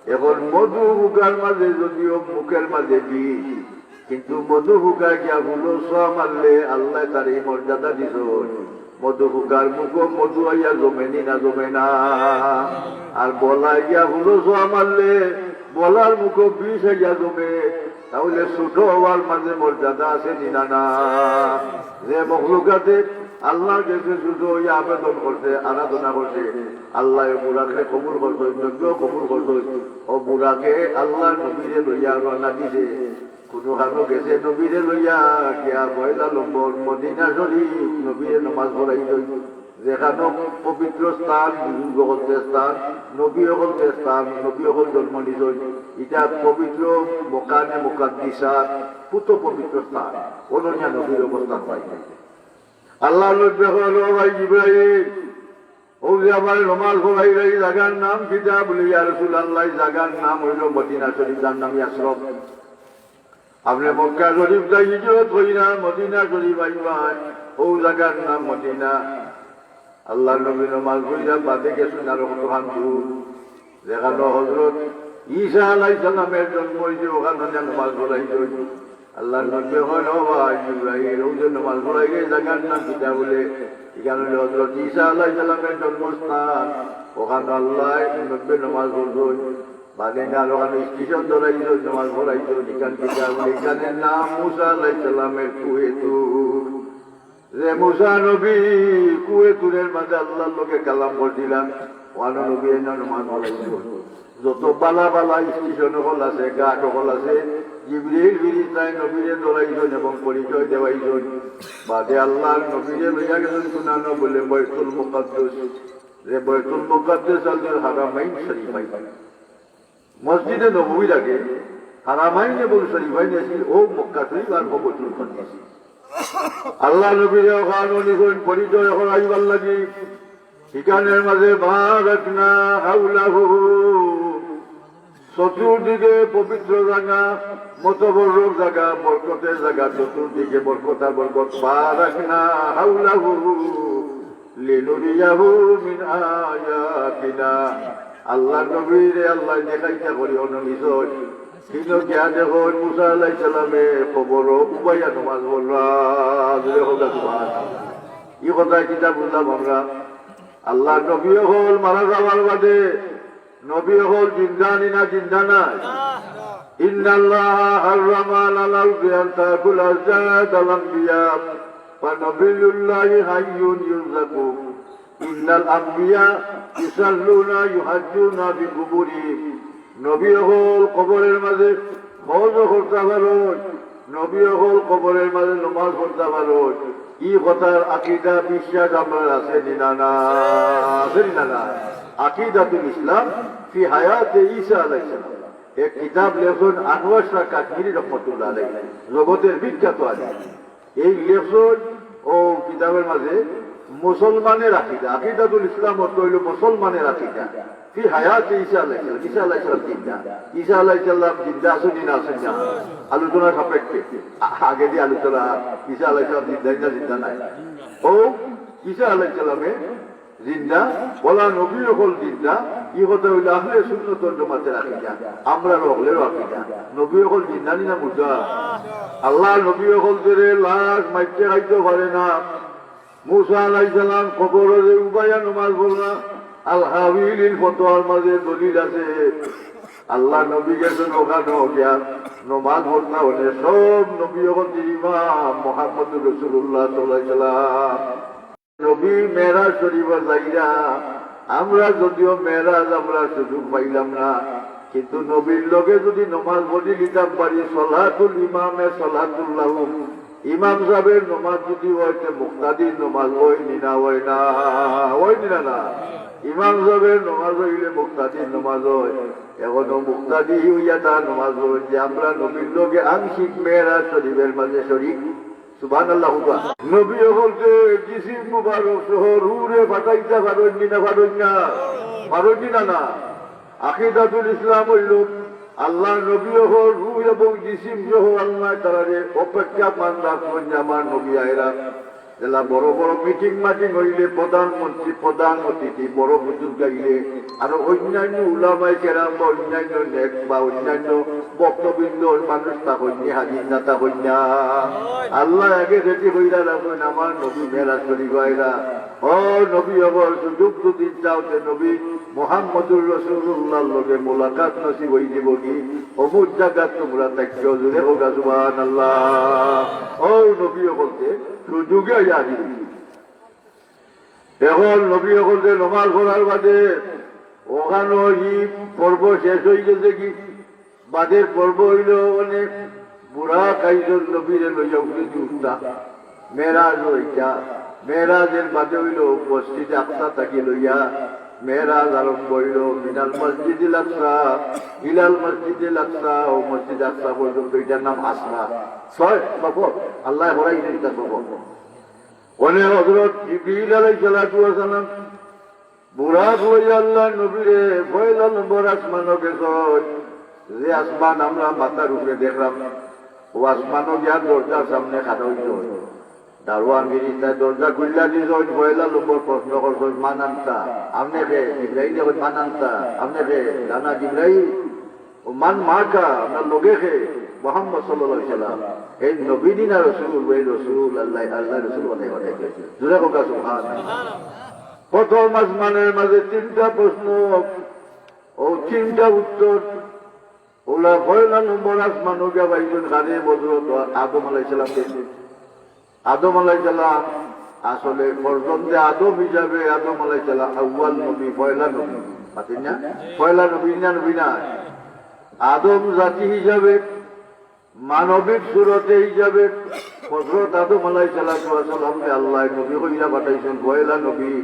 এখন মধু ফুকার মাঝে যদিও মুখের মাঝে বিষ, কিন্তু মধু ফুকা গিয়া ফুলো ছোয়া মারলে আল্লায় তারে ই মর্যাদা দিছইন। মধু ফুকার মুখো মধু আইয়া জমে নি না জমে না? আর বলায় গিয়া ফুলো ছোয়া মারলে বলার মুখো বিষ আইয়া জমে, তাইলে ছোট অওয়ার মাঝে মর্যাদা আছে নি না না? যে মখলুকাতে আল্লাহর গেছে ছোট অইয়া আবেদন করছে, আরাধনা করছে, আল্লায় বুরাকরে কবুল করছইন, নবীও কবুল করছইন। অউ বুরাকে আল্লাহর নবীরে লইয়া রওয়ানা দিছে। কুনুখানো গেছে নবীরে লইয়া, গিয়া পয়লা নম্বর মদিনা শরীফ নবীরে নমাজ পড়াইছইন। যেখানো পবিত্র স্থান, বুজুর্গ অকলতে স্থান, নবী অকলতে স্থান, নবী অকল জন্ম নিছইন, ইটা পবিত্র মকানে মুকাদ্দিসা, পুত পবিত্র স্থান, অনো নিয়া নবীর অবস্থান পাইছইন। আল্লাহর নবীয়ে কইন, "ও ভাই জিব্রাইল, অউ যে আমারে নমাজ পড়াইরা, ই জাগার নাম কিতা?" বলে, "ইয়া রাসূলুল্লাহ, ই জাগার নাম অইল মদিনা শরীফ, যার নাম ইয়াসরব। আপনে মক্কা শরীফ থাকি হিজরত করিয়া মদিনা শরীফ আইবা, অউ জাগার নাম মদিনা।" আল্লাহর নবী নমাজ পড়িয়া বাদে গেছইন আরো কতখান দূর, যেখানো হযরত ঈসা আলাইহিস সালামের জন্ম অইছে, অখানো নিয়া নমাজ পড়াইছইন। আল্লাহর নবীয়ে কইন, "ও ভাই জিব্রাইল, অউ যে নমাজ পড়াইরা, ই জাগার নাম কিতা?" বলে, "ইখান অইল হযরত ঈসা আলাইহিস সালামের জন্মস্থান, অখানো আল্লাহর নবীয়ে নমাজ পড়ছইন।" বাদে নিয়া আরো অখানো স্টেশন ধরাইছইন, নমাজ পড়াইছইন, ইখান কিতা? বলে, "ইখানর নাম মুসা আলাইহিস সালামের কুয়ে তুর।" যে মুসা নবী কুয়ে তুরের মাঝে আল্লাহর লগে কালাম করছিলা, অনো নবী আইনা নমাজ পড়াইছইন। যত বালা বালা স্টেশন অকল আছে, ঘাট অকল আছে, জিবরিল ফিরিস্তায় নবীরে ধরাইছইন এবং পরিচয় দেওয়াইছইন। বাদে আল্লাহর নবীরে লইয়া গেছইন কুনানো? বলে, বাইতুল মুকাদ্দাস। যে বাইতুল মুকাদ্দাস আল্লাহর হারামাইন শরীফাইন। মসজিদে নববীর আগে হারামাইন এবং শরীফাইন আছি, অউ মক্কা শরীফ আর অউ বাইতুল মুকাদ্দাস। আল্লাহর নবীরে অখানো নিছইন পরিচয় করাইবার লাগি। ইখানর মাঝে বারাকনা হাওলাহু, চতুর্দিকে পবিত্র জাগা, মুতাবাররক জাগা, বরকতের জাগা, চতুর্দিকে বরকত আর বরকত। বারাকনা হাওলাহু লিনুরিয়াহু মিন আয়াতিনা। আল্লাহর নবীরে আল্লায় দেখাইতা করি অনো নিছইন। কিন্তু গিয়া দেখইন মুসা আলাইহিস সালামে কবরো উবাইয়া নমাজ পড়রা। জোরে কউক্কা সুবহানাল্লাহ। ই কথায় কিতা বুঝলাম আমরা? আল্লাহর নবী অকল মারা যাওয়ার বাদে নবী অকল জিন্দা নি না জিন্দা নায়? ইন্নাল্লাহা হাররামা আলাল আরদি আন তাকুলা আজসাদাল আম্বিয়া, ওয়া নাবিয়্যুল্লাহি হাইয়ুন ইউরযাকু। ইন্নাল আম্বিয়া ইউসাল্লুনা ইউহাজ্জুনা ফি কুবুরিহিম। নবী অকল কবরের মাঝে হজ করতা পারইন, নবী অকল কবরের মাঝে নমাজ পড়তা পারইন। ই কথার আকিদা বিশ্বাস আমরার আছে নি না না? আছে নি না না? আকিদাতুল ইসলাম ফি হায়াতে ঈসা আলাইহিস সালাম। এক কিতাব লেখছইন আনোয়ার শাহ কাশ্মীরি রহমতুল্লাহ আলাইহি, জগতের বিখ্যাত আলিম। এই লেখছইন অউ কিতাবের মাঝে মুসলমানের আকিদা, আকিদাতুল ইসলাম অর্থ অইল মুসলমানের আকিদা। ফি হায়াতে ঈসা আলাইহিস সালাম, ঈসা আলাইহিস সালাম জিন্দা। ঈসা আলাইহিস সালাম জিন্দা আছইন নি না আছইন না? আলোচনা সাপেক্ষে আ-, আগেদি আলোচনা, ঈসা আলাইহিস সালাম জিন্দা না জিন্দা নাই? ও ঈসা আলাইহিস সালামে জিন্দা, অলা নবী অকল জিন্দা। ই কথা অইলো আহলে সুন্নত ওয়াল জামাতের আকীদা, আমরার অকলর আকীদা। নবী অকল জিন্দা নি না মুর্দা? আল্লার নবী অকলরে লাশ মাইরতে খাইতো পারে না। মুসা আলাইহিস সালাম কবরো যে উবাইয়া নমাজ পড়রা, আল হাবিলিল ফতোয়ার মাঝে দলিল আছে। আল্লার নবী গেছইন অখানো গিয়া নমাজ পড়তা অনে সব নবী অকলর ইমাম মুহাম্মদুর রাসূলুল্লাহ সাল্লাল্লাহু আলাইহি ওয়াসাল্লাম। নবী মেরাজ শরীফো যাইরা, আমরা যদিও মেরাজ আমরা সুযোগ পাইলাম না, কিন্তু নবীর লগে যদি নমাজ পড়ি লিতাম পারি, সলাতুল ইমামে সলাতুল লাহুম, ইমাম সাহেবের নমাজ যদি অয়, তে মুক্তাদির নমাজ অয় নি না, অয় না, অয় নি না, না? ইমাম সাহেবের নমাজ অইলে মুক্তাদির নমাজ অয়। অখন মুক্তাদি অইয়া তার নমাজ অয় যে আমরা নবীর লগে আংশিক মেরাজ শরীফের মাঝে শরিক। সুবহানাল্লাহ কউক্কা। নবী অকলরে জিসিম মুবারক সহ রুহরে পাঠাইতা পারইন নি না, পারইন না, পারইন নি না, না? আকীদাতুল ইসলাম অইলো আল্লার নবী অকল রুহ এবং জিসিম সহ আল্লায় তারারে অপেক্ষমান রাখছইন যে আমার নবী আইরা। যেলা বড় বড় মিটিং মাটিং অইলে প্রধানমন্ত্রী, প্রধান অতিথি, বড় বুজুর্গ আইলে, আর অইন্যান্য উলামায়ে কেরাম বা অইন্যান্য নেক বা অইন্যান্য ভক্তবৃন্দ মানুষ থাকইন নি, হাজির না থাকইন না। আল্লায় আগে রেডি কইরা রাখছইন আমার নবী মেরাজ শরীফো আইরা। ও নবী অকল, সুযোগ যদি চাও তে নবী মুহাম্মদুর রাসূলুল্লাহর লগে মোলাকাত নসিব অইযিবোগি। অমুক জাগাত তুমরা থাকিও, জোরে কউক্কা সুবহানাল্লাহ। ও নবী অকলরে সুযোগে আইয়া হাজির অইছে। অখন নবী অকলরে নমাজ পড়ার বাদে অখানো ই পর্ব শেষ অইগেছে গি, বাদের পর্ব অইলো মানে বুরাক আইছইন নবীরে লইয়া উপরেদি উঠতা। মেরাজ অইতা, মেরাজের বাদে অইলো মসজিদে আকসা থাকি লইয়া মেরাজ আরম্ভ অইলো, মিনাল মসজিদিল আকসা ইলাল মসজিদিল আকসা, ও মসজিদে আকসা পর্যন্ত, ইটার নাম আসরা। ছয় সফর, আল্লায় করাইছইন ইটা সফর। অনে হযরত জিবরিল আলাইহিস সালাতু ওয়াস সালাম বুরাক লইয়া আল্লার নবীরে পয়লা নম্বর আসমানো গেছইন, যে আসমান আমরা মাথার উপরে দেখরাম, ও আসমানো গিয়া দরজার সামনে খাড়া অইছইন। দারোয়ান ফিরিস্তায় দরজা খুলিয়া দিছইন, পয়লা নম্বর প্রশ্ন করছইন, "মান আনতা?" "আপনে কে?" জিবরাইলে কইন, "মান আনতা?" "আপনে কে?" "না, না, জিবরাইল।" "ও মান মাআকা?" "আপনার লগে কে?" "মুহাম্মদ সাল্লাল্লাহু আলাইহি ওয়াসাল্লাম।" "এই নবী নি না রসুল?" "এই রসুল, আল্লায়, আল্লার রসুল বানাইয়া পাঠাইছইন।" জোরে কউক্কা সুবহানাল্লাহ। প্রথম আসমানের মাঝে তিনটা প্রশ্ন, ও তিনটা উত্তর। অলা পয়লা নম্বর আসমানো গিয়া পাইছইন কারে? হযরত আদম আলাইহিস সালামরে। আদম আলাইহিস সালাম আসলে ফরজন্দে আদম হিসাবে আদম আলাইহিস সালাম আউয়াল নবী, পয়লা নবী। মাতইন না? পয়লা নবী না, নবী না? আদম জাতি হিসাবে, মানবিক সুরতে হিসাবে হযরত আদম আলাইহিস সালাতু ওয়াস সালামরে আল্লায় নবী কইরা পাঠাইছইন, পয়লা নবী।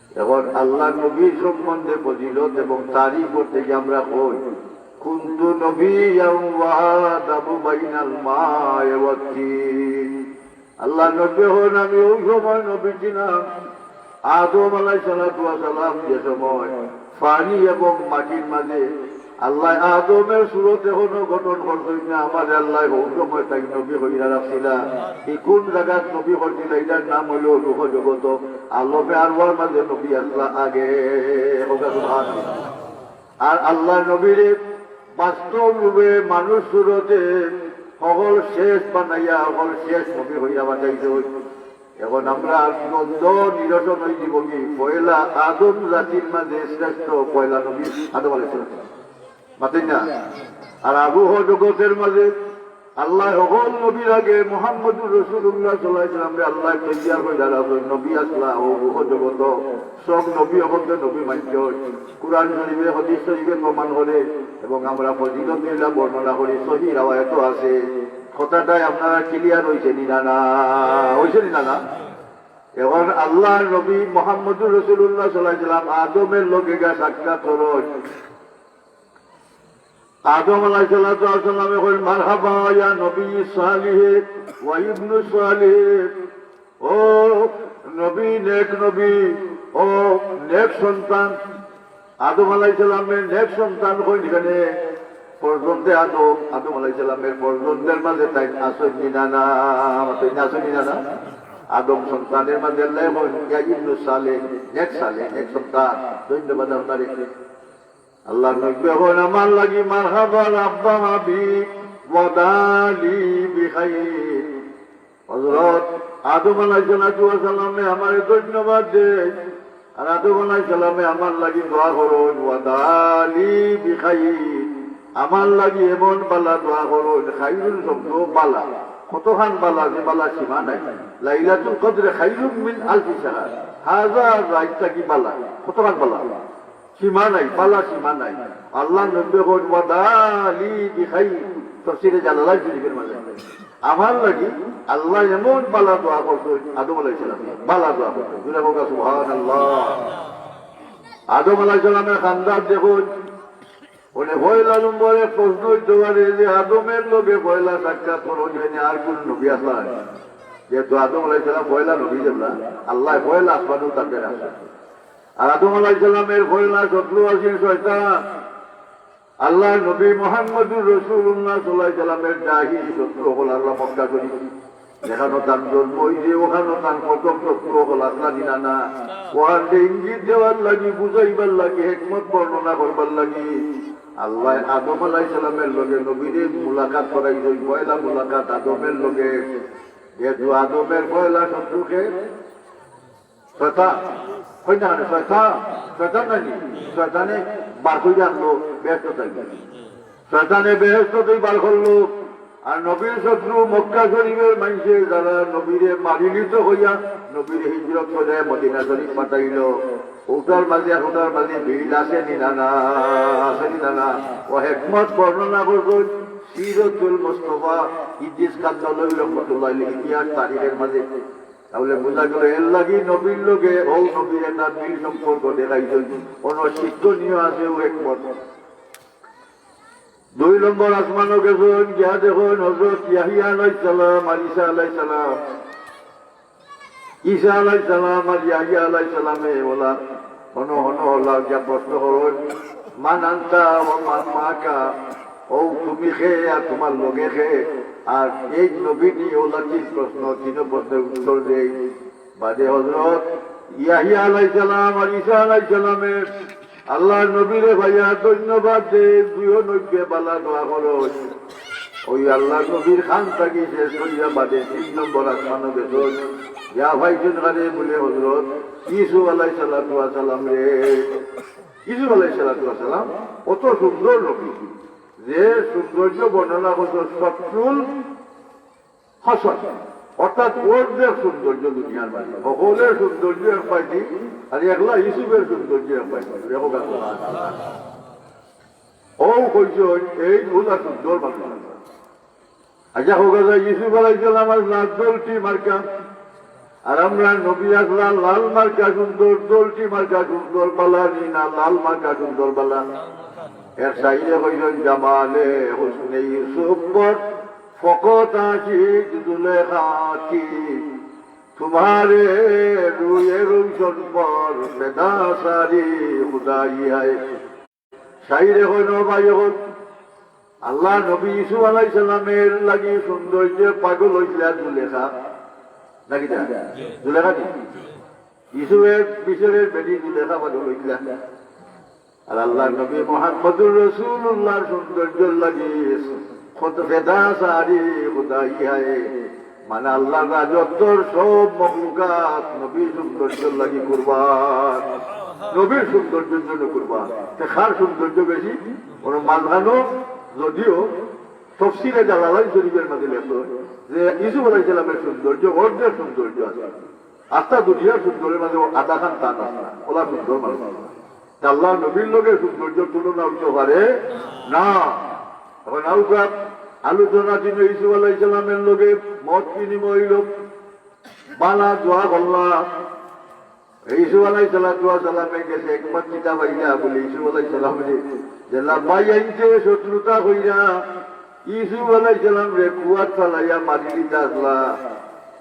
অখন আল্লার নবীর সম্বন্ধে ফজিলত এবং তারিফ করতে গিয়া আমরা কই, "কুনতু নাবিয়্যান ওয়া আদামু বাইনাল মাই ওয়াত তিন।" আল্লার নবী কইন, "আমি অউ সময় নবী ছিলাম, আদম আলাইহিস সালাতু ওয়াস সালাম যে সময় পানি এবং মাটির মাঝে আল্লায় আদমর সুরত অখনো গঠন করছইন না, আমারে আল্লায় অউ সময় তাইন নবী কইরা রাখছিলা।" ই কুন জাগাত নবী করছিলা? ইটার নাম অইলো রুহ জগত। আলমে আরওয়ার মাঝে নবী আছলা আগে। কউক্কা সুবহানাল্লাহ। আর আল্লার নবীরে বাস্তব রূপে মানুষ সুরতে হকল শেষ বানাইয়া হকল শেষ নবী কইরা পাঠাইছইন। অখন আমরা দ্বন্দ্ব নিরসন অইযিবোগি, পয়লা আদম জাতির মাঝে শ্রেষ্ঠ পয়লা নবী আদম আলাইহিস সালাম। মাতইন না? আর রুহ জগতর মাঝে আল্লায় হকল নবীর আগে মুহাম্মদুর রাসূলুল্লাহ সাল্লাল্লাহু আলাইহি ওয়াসাল্লামরে আল্লায় তৈয়ার কইরা রাখছইন, নবী আছলা অউ রুহ জগত, সব নবী অকলরে নবী মানছইন। কুরআন শরীফে, হাদিস শরীফে প্রমাণ করে এবং আমরা ফজিলতে ইলা বর্ণনা করি, সহি রেওয়ায়েতও আছে। কথাটায় আপনারার clear অইছে নি না, না? অইছে নি না, না? অখন আল্লার নবী মুহাম্মদুর রাসূলুল্লাহ সাল্লাল্লাহু আলাইহি ওয়াসাল্লাম আদমর লগে গিয়া সাক্ষাৎ করইন। আদম আলাইহিস সালাতু ওয়াস সালামে কইন, "মারহাবা ইয়া নবী সালিহ ওয়া ইবনু সালিহ।" ও নবী, নেক নবী, ও নেক সন্তান। আদম আলাইহিস সালামের নেক সন্তান কইন কেনে? ফরজন্দে আদম, আদম আলাইহিস সালামের ফরজন্দের মাঝে তাইন আছইন নি না না? আমার তাইন আছইন নি না না? আদম সন্তানের মাঝে আল্লায় কইন, "ইয়া ইবনু সালেহ, নেক সালেহ, নেক সন্তান, ধন্যবাদ আপনারে।" আল্লাহর নবী কইন, "আমার লাগি মারহাবা রাব্বা মাবি ওয়াদালি বিখাইর।" হযরত আদম আলাইহিস সালাতু ওয়াস সালামে আমারে ধন্যবাদ দেইন, আর আদম আলাইহিস সালামে আমার লাগি দোয়া করইন, "ওয়াদালি বিখাইর", আমার লাগি এমন বালা দোয়া করইন, খাইরুন শব্দ বালা, কতখান বালা, যে বালা সীমা নাই। লাইলাতুল কদর খাইরুম মিন আলফি শাহর, হাজার রাইত থাকি বালা, কতখান বালা। সীমা নাই, বালা সীমা নাই। আল্লাহর নবী কইন, "ওয়াদালি বিখাইর।" তাফসীরে জালালাইন শরীফের মাঝে, আমার লাগি আল্লায় এমন বালা দোয়া করছইন, আদম আলাইহিস সালাম বালা দোয়া করছইন। জোরে কউক্কা সুবহানাল্লাহ। আদম আলাইহিস সালামের খান্দাত দেখইন, মানে পয়লা নম্বরে প্রশ্ন অইতে পারে যে আদমের লগে পয়লা সাক্ষাৎ করইন কেনে, আর কুনু নবী আছলা নি? যেহেতু আদম আলাইহিস সালাম পয়লা নবী, যেবলা আল্লায় পয়লা আসমানো তানরে রাখছইন। আর আদম আলাইহিস সালামের পয়লা শত্রু আছিল শয়তান। আল্লাহর নবী মুহাম্মদুর রাসূলুল্লাহ সাল্লাল্লাহু আলাইহি ওয়াসাল্লামের জাহির শত্রু অকল আল্লাহ মক্কা শরীফ। যেখানো তান জন্ম অইছে, ওখানো তান প্রথম শত্রু অকল আছলা নি না না? ওখানরে ইঙ্গিত দেওয়ার লাগি, বুঝাইবার লাগি, হিকমত বর্ণনা করবার লাগি আল্লায় আদম আলাইহিস সালামের লগে নবীরে মুলাকাত করাইছইন। পয়লা মুলাকাত আদমের লগে। যেহেতু আদমের পয়লা শত্রু কে? শয়তান। কইন না কেনে? শয়তান। শয়তান নানি? শয়তানে বার করি আনলো বেহেস্ত থাকি। শয়তানে বেহেস্ত থাকি বার করলো। আর নবীর শত্রু মক্কা শরীফের মানষে যারা নবীরে মারিলিতো কইয়া নবীরে হিজরত করাইয়া মদিনা শরীফ পাঠাইলো, অউটার মাঝে, অউটার মাঝে মিল আছে নি না না? আছে নি না না? ও হিকমত বর্ণনা করছইন সিরতুল মুস্তফা ইদ্রিস খান নলভী রহমতুল্লাহ আলাইহির ইতিহাস তারিখের মাঝে। তাইলে বুঝা গেল, এর লাগি নবীর লগে অউ নবীর একটা মিল সম্পর্ক দেখাইছইন, অনো শিক্ষণীয় আছে অউ হিকমত। দুই নম্বর আসমানো গেছইন, গিয়া দেখইন হযরত ইয়াহিয়া আলাইহিস সালাম আর ঈসা আলাইহিস সালাম। ঈসা আলাইহিস সালাম আর ইয়াহিয়া আলাইহিস সালামে অলা হনো হনো অলা গিয়া প্রশ্ন করইন, "মান আনতা ওয়া মান মাআকা?" অউ তুমি কে আর তুমার লগে কে? আর এই নবী নি? অলা তিন প্রশ্ন, তিন প্রশ্নের উত্তর দেইন। বাদে হযরত ইয়াহিয়া আলাইহিস সালাম আর ঈসা আলাইহিস সালামে আল্লাহর নবীরে পাইয়া ধন্যবাদ দেইন, দুইও নবীয়ে বালা দোয়া করইন। অউ আল্লাহর নবীর খান থাকি শেষ করিয়া বাদে তিন নম্বর আসমানো গেছইন। ইয়া পাইছইন কারে? বুলে হযরত ইউসুফ আলাইহিস সালাতু ওয়াস সালামরে। ইউসুফ আলাইহিস সালাতু ওয়াস সালাম অত সুন্দর নবী, যে সৌন্দর্য বর্ণনা করছইন শতরুল হাসান, অর্থাৎ অর্ধেক সৌন্দর্য দুনিয়ার মাঝে। হকলর সৌন্দর্য এক পাইছি, আর একলা ইউসুফর সৌন্দর্য এক পাইছি। দেখো, অউ কইছইন, এই অলা সুন্দর মানুষ। আচ্ছা, কউক্কা যায়, ইউসুফ আলাইহিস সালাম আর লাল দলটি মার্কা, আর আমরার নবী আছলা লাল মার্কা সুন্দর, দলটি মার্কা সুন্দর বালা নি না, লাল মার্কা সুন্দর বালা। এক শাইরে কইছইন, "জামালে হুসনে ইউসুফ পর ফকত আশিক জুলেখা কি, তুমহারে রুয়ে রোশন পর ফেদা সারি খুদাই হায়।" শাইরে কইন, "ও ভাই, অখন আল্লাহর নবী ইউসুফ আলাইহিস সালামের লাগি সৌন্দর্যে পাগল অইছিলা জুলেখা, নাকি না? জুলেখা নি? ইউসুফর মিশরের বেটি জুলেখা পাগল অইছিলা। আর আল্লাহর নবী মুহাম্মদুর রাসূলুল্লাহর সৌন্দর্যর লাগি খুদ ফেদা সারি খুদাই হায়।" মানে আল্লাহর রাজত্বর সব মখলুকাত নবীর সৌন্দর্যর লাগি কুরবান, নবীর সৌন্দর্যর জন্য কুরবান। তে কার সৌন্দর্য বেশি? কোনো মাঝখানো যদিও তফসিরে জালালাইন শরীফের মাঝে লেখা যে ইউসুফ আলাইহিস সালামের সৌন্দর্য অর্ধেক সৌন্দর্য আছে, আস্তা দুনিয়ার সৌন্দর্যের মাঝে আধাখান তান আছে না, অলা সুন্দর মানুষ। আল্লাহর নবীর লগে সৌন্দর্য তুলনা অইতে পারে না। অখন আউকা আলোচনা দিন ইউসুফ আলাইহিস সালামের লগে মত বিনিময় অইল, বালা দোয়া করলা। ইউসুফ আলাইহিস সালাতু ওয়াস সালামে গেছে, একবার কিতা পাইলা বুলে ইউসুফ আলাইহিস সালামরে যে লাব্বাই আনতে শত্রুতা কইরা ইউসুফ আলাইহিস সালামরে কুয়াত ফালাইয়া মারি দিতা আছলা।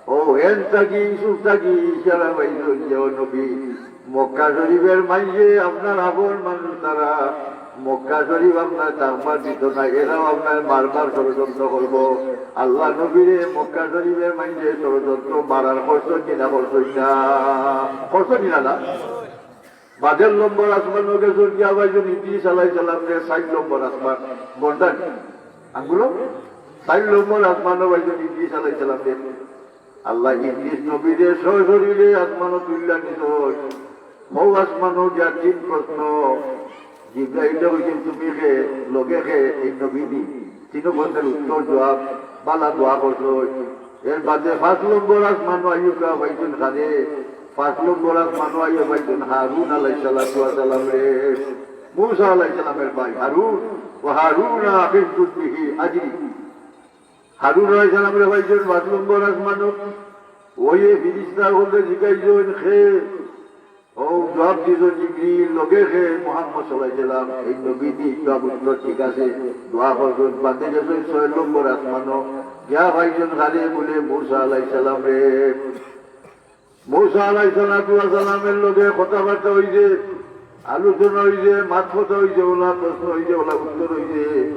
ও এন থাকি, ইউসুফ থাকি ইশারা পাইছইন যে, "ও নবী, মক্কা শরীফের মাইনষে আপনার আপন মানুষ তারা, মক্কা শরীফ আপনার থাকবার দিত না, এরাও আপনার মারবার ষড়যন্ত্র করবো। আল্লার নবীরে মক্কা শরীফের মাইনষে ষড়যন্ত্র মারার করছইন নি না, করছইন না, করছইন নি না, না? বাদের নম্বর আসমানো গেছইন গিয়া পাইছইন ইদ্রিস আলাইহিস সালামরে, চাইর নম্বর আসমান, গর্দান, আঙ্গুলো, চাইর নম্বর আসমানো পাইছইন ইদ্রিস আলাইহিস সালামরে। আল্লায় ইদ্রিস নবীরে সশরীরে আসমানো তুলিয়া নিছইন। হউ আসমানো গিয়া তিন প্রশ্ন। জিব্রাইলে কইছইন, "তুমি কে, লগে কে, এই নবী নি?" তিনো প্রশ্নের উত্তর জবাব, বালা দোয়া করছইন। এর বাদে পাঁচ নম্বর আসমানো আইয়া পাইছইন কারে? পাঁচ নম্বর আসমানো আইয়া পাইছইন হারুন আলাইহিস সালাতু ওয়াস সালামরে, মুসা আলাইহিস সালামের ভাই হারুন। "ওয়া হারুনা আখি উশদুদ বিহি আজরি।" হারুন আলাইহিস সালামরে পাইছইন পাঁচ নম্বর আসমানো। অউ ফিরিস্তা অকলরে জিগাইছইন, "কে?" অউ জবাব দিছইন জিবরিল, লগে কে? মুহাম্মদ সাল্লাল্লাহু আলাইহি ওয়াসাল্লাম। এই নবী নি, জবাব উত্তর ঠিক আছে। দোয়া করছইন, বাদে গেছইন ছয় নম্বর আসমানো। গিয়া পাইছইন কারে? বলে মুসা আলাইহিস সালামরে। মুসা আলাইহিস সালাতু ওয়াস সালামের লগে কথাবার্তা অইছে, আলোচনা অইছে, মাত কথা অইছে, অলা প্রশ্ন অইছে, অলা উত্তর অইছে।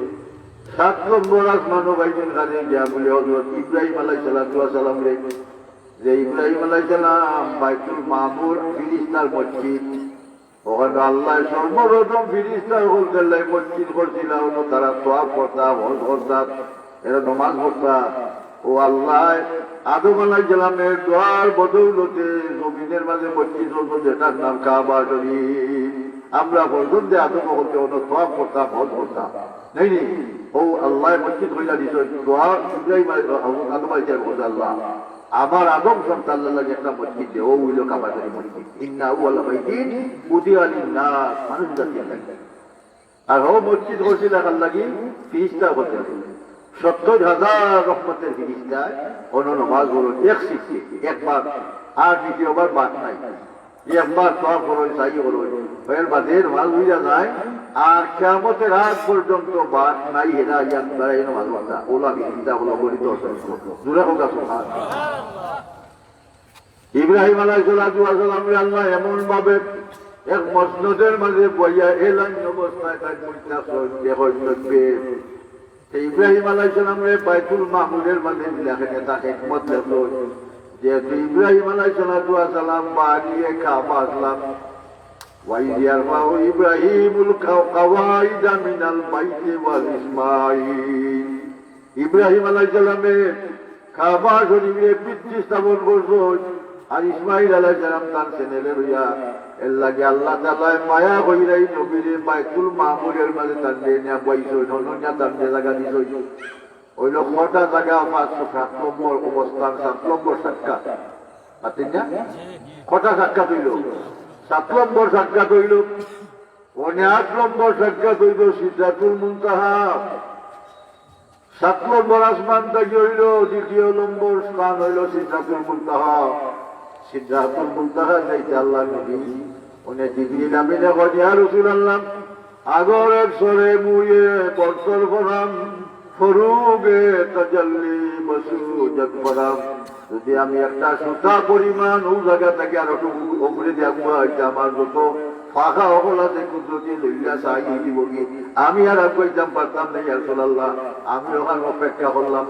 সাত নম্বর আসমানো পাইছইন কারে? গিয়া বলে হযরত ইব্রাহিম আলাইহিস সালাতু ওয়াস সালামরে, যে ইব্রাহিম আলাইহিস সালাম বাইতুল মামুর ফিরিস্তার মসজিদ, অখানো আল্লায় সর্বপ্রথম ফিরিস্তা অকলরে দিয়া মসজিদ করছিলা, অনো তারা তওয়াফ করতা, হজ করতা, এরা নমাজ পড়তা। অউ আল্লায় আদম আলাইহিস সালামের দোয়ার বদৌলতে জমিনের মাঝে মসজিদ করছইন, যেটার নাম কাবা শরীফ। আমরা পর্যন্ত আদম অকলতে অনো তওয়াফ করতাম, হজ করতাম, নায় নি? অউ আল্লায় মসজিদ কইরা দিছইন, দোয়া ইব্রাহিম আলাইহিস, আদম আলাইহিস সালাম করছইন, "আল্লাহ, আমার আদম সন্তানর লাগি একটা মসজিদ দে, অউ অইলো কাবা শরীফ মসজিদ।" ইন্না আউয়ালা বাইতিন উদিআ লিন-নাস, মানুষ জাতির লাগি। আর হউ মসজিদ করছিলা কার লাগি? ফিরিস্তা অকলর লাগি। সত্তর হাজার রহমতের ফিরিস্তায় অনো নমাজ পড়ইন এক শিফটে, একবার, আর দ্বিতীয়বার বাদ নাই। একবার তওয়াফ করইন, সাই করইন, এর বাদে নমাজ অইয়া যায়। আর কিয়ামতের আগ পর্যন্ত বাদ নাই, হেরা ইয়ান তারা এই নমাজ পড়তা। অলা ফিরিস্তা অকল গঠিত অসংখ্য। জোরে কউক্কা সুবহানাল্লাহ। ইব্রাহিম আলাইহিস সালাতু ওয়াস সালামরে আল্লায় এমন ভাবে এক মসনদের মাঝে বইয়া এলাইন অবস্থায় তাইন বইতা দেখইন। তে ইব্রাহিম আলাইহিস সালামরে বাইতুল মামুরের মাঝে দিলা কেনে? তার হিকমত লেখলো, যেহেতু ইব্রাহিম আলাইহিস সালাতু ওয়াস সালাম বানিয়ে কাবা আছলা, "ওয়া ইয ইয়ারফাউ ইব্রাহিমুল কাওয়াইদা মিনাল বাইতি ওয়াল ইসমাইল।" ইব্রাহিম আলাইহিস সালামে কাবা শরীফে ভিত্তি স্থাপন করছইন, আর ইসমাইল আলাইহিস সালাম তান ছেলেরে লইয়া। এর লাগি আল্লাহ তাআলায় মায়া কইরা ই নবীরে বাইতুল মামুরের মাঝে তানরে নিয়া বইছইন, অনো নিয়া তানরে জাগা দিছইন। অইলো কটা জাগা? পাঁচ, সাত নম্বর অবস্থান, সাত নম্বর সাক্ষাৎ। মাতইন না? কটা সাক্ষাৎ অইলো? সাত নম্বর সাক্ষাৎ অইলো। অনে আট নম্বর সাক্ষাৎ অইলো সিদরাতুল মুনতাহা। সাত নম্বর আসমান থাকি অইলো, দ্বিতীয় নম্বর স্থান অইলো সিদরাতুল মুনতাহা। সিদরাতুল মুনতাহা যাইতে আল্লাহর নবী, অনে জিবরিল আমিনে কইন, "ইয়া রাসূলুল্লাহ, আগর এক সরে মুয়ে বর্তর ফরাম, ফরুগে তাজাল্লি বসুজত ফরাম।" যদি আমি একটা সুতা পরিমাণ অউ জাগা থাকি আর একটু উপরে দিয়া আগুয়াইতাম, আমার যত ফাঁকা অকল আছে কুদরতি লইলা চাই দিবগি, আমি আর আগুয়াইতাম পারতাম না, ইয়া রাসূলুল্লাহ। আমি অখান অপেক্ষা করলাম।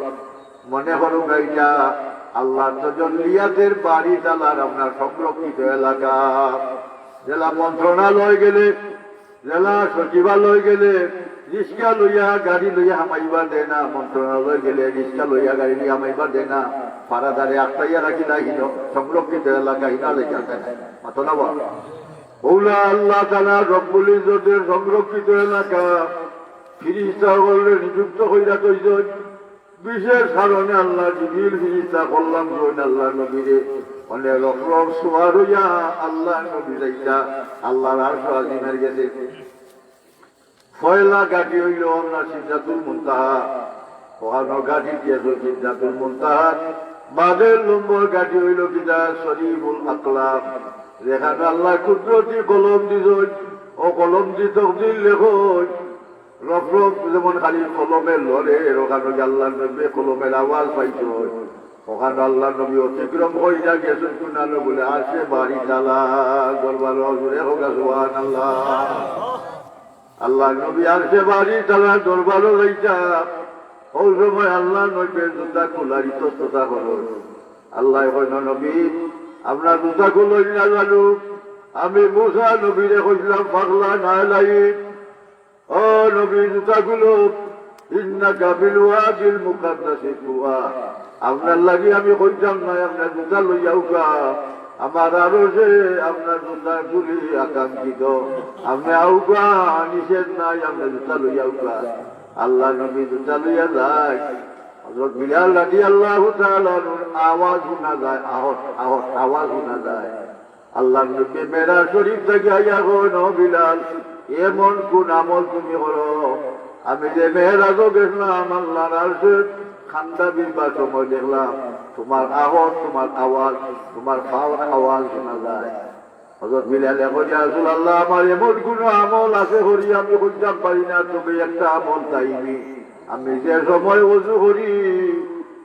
মনে করো গাইটা আল্লাহর তজল্লিয়াতের বাড়ি তালার আপনার সংরক্ষিত এলাকা, জেলা মন্ত্রণালয় গেলে, জেলা সচিবালয় গেলে রিক্সা লইয়া, গাড়ি লইয়া হামাইবার দেয় না, মন্ত্রণালয় গেলে রিক্সা লইয়া, গাড়ি লইয়া হামাইবার দেয় না। ফারাদারে আটকাইয়া রাখিলা হিনো, সংরক্ষিত এলাকা হিনা লেখা থাকে। মাতো না বা? অউলা আল্লাহ তাআলা রব্বুল ইজ্জতের সংরক্ষিত এলাকা, ফিরিস্তা অকলরে নিযুক্ত কইরা থইছইন। বিশেষ কারণে আল্লাহ জিবরিল ফিরিস্তা করলাম জইন আল্লাহর নবীরে, মানে রফরফ সুয়ার অইয়া আল্লাহর নবী যাইতা আল্লাহর আরশ আজিমের গেছে। পয়লা গাটি অইলো আপনার সিদরাতুল মুনতাহা, অখানো গাটি দিয়াছে সিদরাতুল মুনতাহাত। বাদের নম্বর গাটি অইলো কিতা? সরিবুল আকলাম, যেখানো আল্লাহ কুদরতি কলম দিছইন, অউ কলম দি তকদির লেখইন। রফরফ যেমন খালি কলমে লড়ে, এরকম আল্লাহর নবী কলমের আওয়াজ পাইছইন। ওখান আল্লাহর নবী অতিক্রম করিয়া গেছইন কুনানো বলে, আরশে বারি তালা, দরবার হজুরে হোক, সুবহানাল্লাহ। আল্লাহর নবী আরশে বারি তালা দরবারও যাইতা। ওই সময় আল্লাহর নবীর জুতা খুলার ইতস্ততা করইন। আল্লায় কইন, নবী, আপনার জুতা খুলইন না জানু। আমি মুসা নবীরে কইছিলাম, ফাখলা নালাইক, ও নবী, জুতা খুলো, ইন্নাকা বিল ওয়াদিল মুকাদ্দাসি তুওয়া। আপনার লাগি আমি কইতাম নায়, আপনার জুতা লইয়া আউক্কা। আমার আরশে আপনার জুতা খুলি আকাঙ্ক্ষিত। আপনে আউক্কা, নিষেধ নাই, আপনার জুতা লইয়া আউক্কা। আল্লাহর নবী জুতা লইয়া যায়। হযরত বিলাল রাদিয়াল্লাহু তাআলা আনহুর আওয়াজ হুনা যায়, আহট, আহট, আওয়াজ হুনা যায়। আল্লাহর নবী মেরাজ শরীফ থাকি আইয়া কইন, ও বিলাল, এমন কুন আমল তুমি করো? আমি যে মেরাজো গেছলাম, আল্লাহর আরশে কান্দা ভিজবার সময় দেখলাম, তুমার আহট, তুমার আওয়াজ, তুমার পাওর আওয়াজ হুনা যায়। হযরত বিলালে কইন, ইয়া রাসূলুল্লাহ, আমার এমন কুনু আমল আছে করি আমি কইতাম পারি না, তবে একটা আমল চাইনি। আমি যে সময় ওযু করি,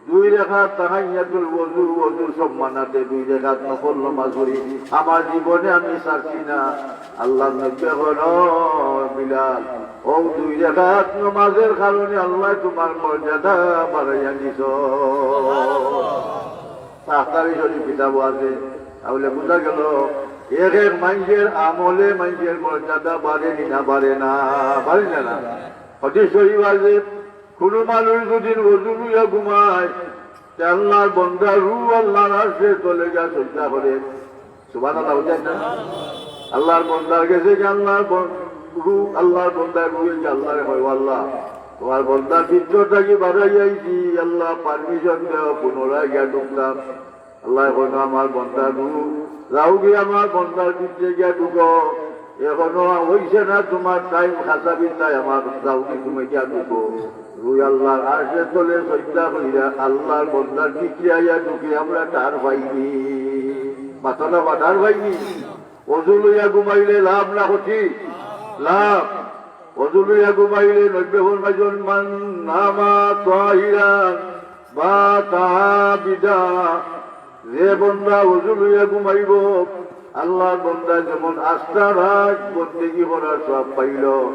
দুই রেকাত তাহিয়াতুল ওযু, ওযুর সম্মানার্থে দুই রেকাত নফল নামাজ পড়ি, আমার জীবনে আমি ছাড়ছি না। আল্লাহর নবী কইন, ও বিলাল, ও দুই রেকাত নামাজের কারণে আল্লায় তুমার মর্যাদা বাড়াইয়া দিছইন। তাহতাবি শরীফ কিতাবো আছে। তাইলে বুঝা গেল, এক এক মানষের আমলে মানষের মর্যাদা বাড়ে নি না, বাড়ে না, বাড়ে না, না? হাদিস শরীফ আছে, কুনু মানুষ যদি ওযু লইয়া ঘুমায়, তে আল্লাহর বন্দার রুহ আল্লাহর আরশে চলে গিয়া সজদা করে। সুবহানাল্লাহ, বুঝেন না? আল্লাহর বন্দার গেছে গিয়া আল্লাহর বন-, রুহ, আল্লাহর বন্দার রুহে গিয়া আল্লাহরে কয়, ও আল্লাহ, তুমার বন্দার ভিতর থাকি বাড়াই আইছি, আল্লাহ permission দেও, পুনরায় গিয়া ঢুকতাম। আল্লায় কইন, আমার বন্দার রুহ, যাওগি আমার বন্দার ভিতরে গিয়া ঢুকো, এখনো অইছে না তুমার time, খাসা বিদায় আমার, যাওগি তুমি গিয়া ঢুকো। রুহ আল্লাহর আরশে চলে সজদা করিয়া আল্লাহর বন্দার ভিতরে আইয়া ঢুকে, আমরা টের পাইনি। মাতইন না বা, টের পাইনি। ওযু লইয়া ঘুমাইলে লাভ না ক্ষতি? লাভ। ওযু লইয়া ঘুমাইলে নবীয়ে ফরমাইছইন, মান নামা তাহিরান বাতা আবিদা। যে বন্দা ওযু লইয়া ঘুমাইবো, আল্লাহর বন্দা যেমন আস্তা রাইত বন্দেগি করার সওয়াব পাইলো।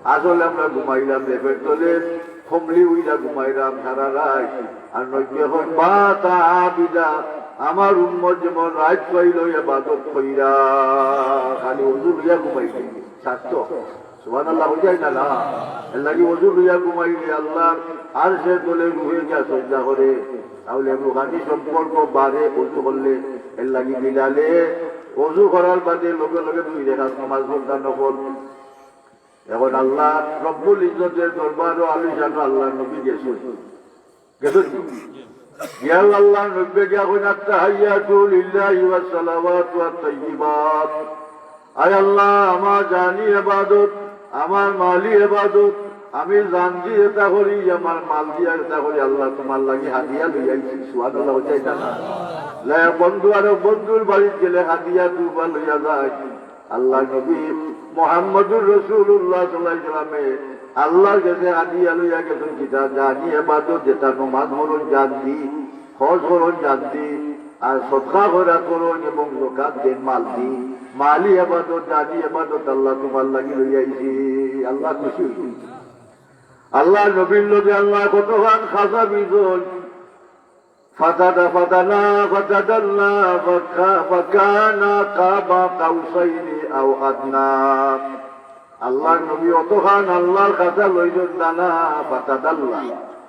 আসলে আমরা ঘুমাইলাম লেপের তলে, কমলি উইরা ঘুমাইলাম সারা রাইত। আর নবীয়ে কইন, বাতা আবিদা, আমার উম্মত যেমন রাইত পাইলো ইবাদত কইরা, খালি ওযু লইয়া ঘুমাইলে সার্থক। সুবহানাল্লাহ, বুঝাই না, না? এর লাগি ওযু লইয়া ঘুমাইলে আল্লাহর আরশে চলে রুহে গিয়া সজদা করে। তাইলে রুহানি সম্পর্ক বাড়ে ওযু করলে। এর লাগি বিলালে ওযু করার বাদে লগে লগে দুই রেকাত নামাজ পড়তা নফল। এখন আল্লাহ রব্বুল ইজ্জতের দরবারো আলিশানো আল্লাহর নবী গেছইন। গেছইন? গিয়া আল্লাহর নবীয়ে গিয়া কইন, আত্তাহিয়াতু লিল্লাহি ওয়াস সালাওয়াতু ওয়াত তাইয়্যিবাত। আয় আল্লাহ, আমার জানি ইবাদত, আমার মালি ইবাদত, আমি জান দি ইতা করি, আমার মাল দিয়া ইতা করি, আল্লাহ তুমার লাগি হাদিয়া লইয়া আইছি। সুবহানাল্লাহ, বুঝাই না, না? লে বন্ধু আরো বন্ধুর বাড়িত গেলে হাদিয়া তুফা লইয়া যায়। আল্লাহর নবী মুহাম্মদুর রাসূলুল্লাহ সাল্লাল্লাহু আলাইহি ওয়াসাল্লামে আল্লাহর গেছে হাদিয়া লইয়া গেছইন, কিতা জানি ইবাদত, যেটা নমাজ পড়ইন জান দি, হজ করইন জান দি, আর সদকা খয়রাত করইন এবং যাকাত দেইন মাল দি, মালি ইবাদত, জানি ইবাদত আল্লাহ তুমার লাগি লইয়া আইছি। আল্লাহ খুশি অইছইন। আল্লাহর নবীর লগে আল্লায় কতখান খাছা ভিজছইন। ফাতাদা-, ফাতানা-, ফাতাদাল্লা ফাকা-, ফাকানা কাবা কাউসাইনি আও আদনা। আল্লাহর নবী অতখান আল্লাহর খাছাত লইছইন দানা, ফাতাদাল্লা।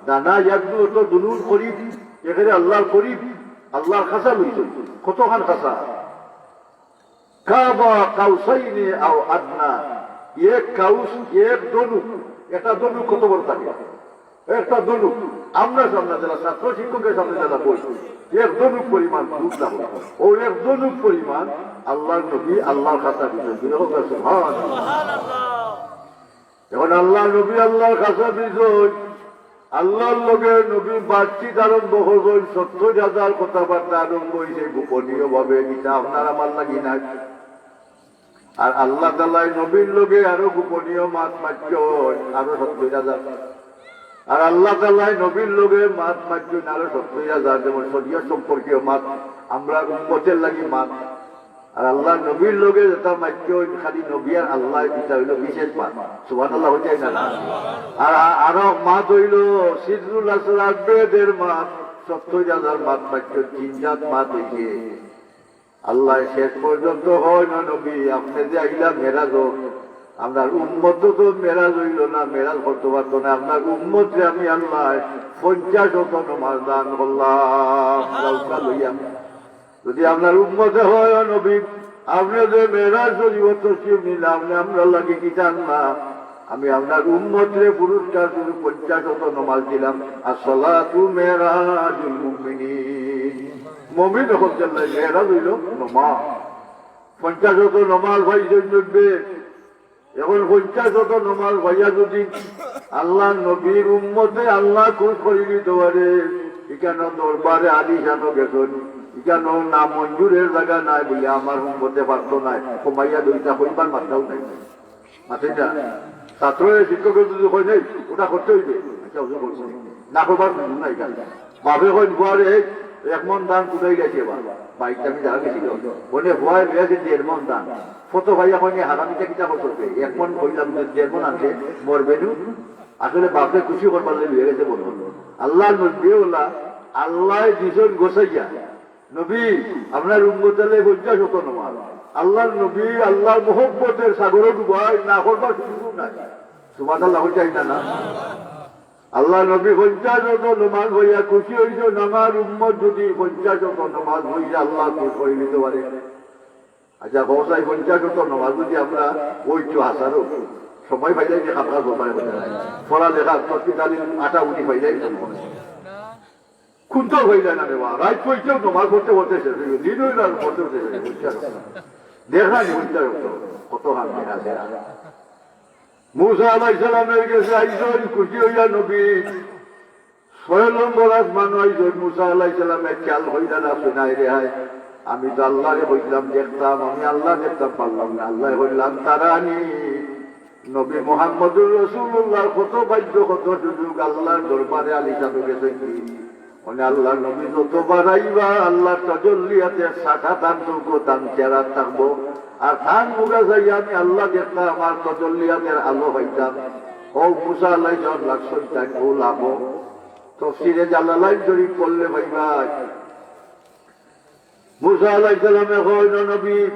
দানা ইয়াদনু অর্থ দুনুর করিব, এখানে আল্লাহর করিব, আল্লাহর খাছাত লইছইন। কতখান খাছা? কাবা কাউসাইনি আও আদনা, এক কাউস, এক ধনুক। একটা ধনুক কত বড় থাকে? একটা ধনুক, আমরা সামনে যারা ছাত্র শিক্ষকের সামনে যারা বই, এক ধনুক পরিমাণ দুধ লাগে। ও এক ধনুক পরিমাণ আল্লাহর নবী আল্লাহর খাছা ভিজছইন। সুবহানাল্লাহ। এখন আল্লাহর নবী আল্লাহর খাছা ভিজছইন, আল্লাহর লগে নবী বাতচিত আরম্ভ করছইন, সত্তইর হাজার কথাবার্তা আরম্ভ অইছে গোপনীয়ভাবে, ইটা আপনার আমার লাগি নায়। আর আল্লাহ তাআলায় নবীর লগে আরো গোপনীয় মাত মাতছইন, আরো সত্তইর হাজার। আর আল্লাহ তাআলায় নবীর লগে মাত মাতছইন আরো সত্তইর হাজার, যেমন শরীয়ত সম্পর্কীয় মাত, আমরার উম্মতের লাগি মাত। আর আল্লাহর নবীর লগে যেটা মাতছইন, খালি নবী আর আল্লাহ, এটা অইলো বিশেষ মাত। সুবহানাল্লাহ অইছে না? আর আ-, আরো মাত অইলো সিদরুল আসরার বেদের মাত, সত্তইর হাজার মাত মাতছইন, তিন জাত মাত অইছে। আল্লায় শেষ পর্যন্ত কইন, "ও নবী, আপনে যে আইলা মেরাজো, আপনার উম্মত তো মেরাজ অইলো না, মেরাজ করতে পারতো না, আপনার উম্মতরে আমি আল্লায় পঞ্চাশ ওয়াক্ত নমাজ দান করলাম।" রাউকা লইয়া। যদি আপনার উম্মতে কয়, "ও নবী, আপনে যে মেরাজ শরীফো তশরিফ নিলা, আপনে আমরার লাগি কিতা আনলা?" আমি আপনার উম্মতরে পুরস্কার স্বরূপ পঞ্চাশ ওয়াক্ত নমাজ দিলাম। আসসালাতু মেরাজুল মুমিনিন। মুমিন অকলর লাগি মেরাজ অইলো নমাজ। পঞ্চাশ ওয়াক্ত নমাজ পাইছইন নবীয়ে। এখন পঞ্চাশ ওয়াক্ত নমাজ পাইয়া যদি আল্লাহর নবীর উম্মতে আল্লাহ খুশ করি নিতে পারে, ইখানো দরবারে আলিশানো গেছইন, ইখানো নামঞ্জুরের জাগা নাই বলে আমার উম্মতে পারতো নায়, কমাইয়া দুইটা কইবার মাত্রাও নাই। মাতইন না? ছাত্ররে শিক্ষকে যদি কয়, "নাই, ওটা করতে অইবে", আচ্ছা, ওটা করবো না। না করবার সুযোগ নাই এখানে। বাপে কয়, "বুয়ারে, এক মন ধান কুড়াই গেছে এবার, বাড়িতে আমি দেখা গেছিল।" বলে, "বুয়ারে লইয়া আছে দেড় মন ধান।" কত ভাইয়া কয়, "হারামিটা কিতা করছে? এক মন কইলাম যে দেড় মন আনতে মরবে নু।" আসলে বাপরে খুশি করবার লাগি লইয়া গেছে বলো। আল্লাহর নবী ওলা, আল্লাহ দিছইন গোসাইয়া। নবী, আপনার উম্মতে পঞ্চাশ ওয়াক্ত নমাজ। আল্লাহর নবী, আল্লাহর মহব্বতের সাগরে ডুবাই, না করবার সুযোগ নাই। সুবহানাল্লাহ অইছে না, না? আল্লাহর নবী পঞ্চাশ ওয়াক্ত নমাজ পড়িয়া খুশি অইছইন, আমার উম্মত যদি পঞ্চাশ ওয়াক্ত নমাজ পড়িয়া আল্লাহ খুশ করি নিতে পারে। আচ্ছা, কও চাই পঞ্চাশ ওয়াক্ত নমাজ যদি আমরা ওই তো হাজারো সময় পাইলে যে খাপড়া জমায় হয়ে যায়, পড়ালেখা, হসপিটালে আটা উঠি পাইলে সময়। খুনতেও হয়ে যায় না রে বা, রাইত পড়তেও নমাজ পড়তে পড়তে শেষ অইবো, দিন অইলে আর পড়তে পড়তে শেষ অইবো, বুঝছো? দেখ না নি, বুঝছো? কত হান দেখা যায়। মুসা আলাইহিস সালামের গেছে আইছইন খুশি অইয়া নবী, ছয় নম্বর আসমানো আইছইন। মুসা আলাইহিস সালামে খেয়াল কইরা রাখছইন, "আয় রে আয়, আমি তো আল্লাহরে কইছিলাম দেখতাম, আমি আল্লাহ দেখতাম পারলাম না।" আল্লাহ কইলা, "তারানি।" নবী মুহাম্মদুর রাসূলুল্লাহর কত ভাগ্য, কত সুযোগ, আল্লাহর দরবারে আলিশান গেছইন কি? মানে আল্লাহর নবী যতবার আইবা, আল্লাহর তজল্লিয়াতে সাদা তান চউখো তান চেহারা থাকবো। আর তান মুখা চাইয়া আমি আল্লাহ দেখতাম, আমার তজল্লিয়াতের আলো পাইতাম। ও মুসা আলাইহিস সালাম লাগছইন তাইন, ও লাভো। তফসিরে জালালাইন শরীফ পড়লে পাইবা। মুসা আলাইহিস সালামে কইন, "নবী,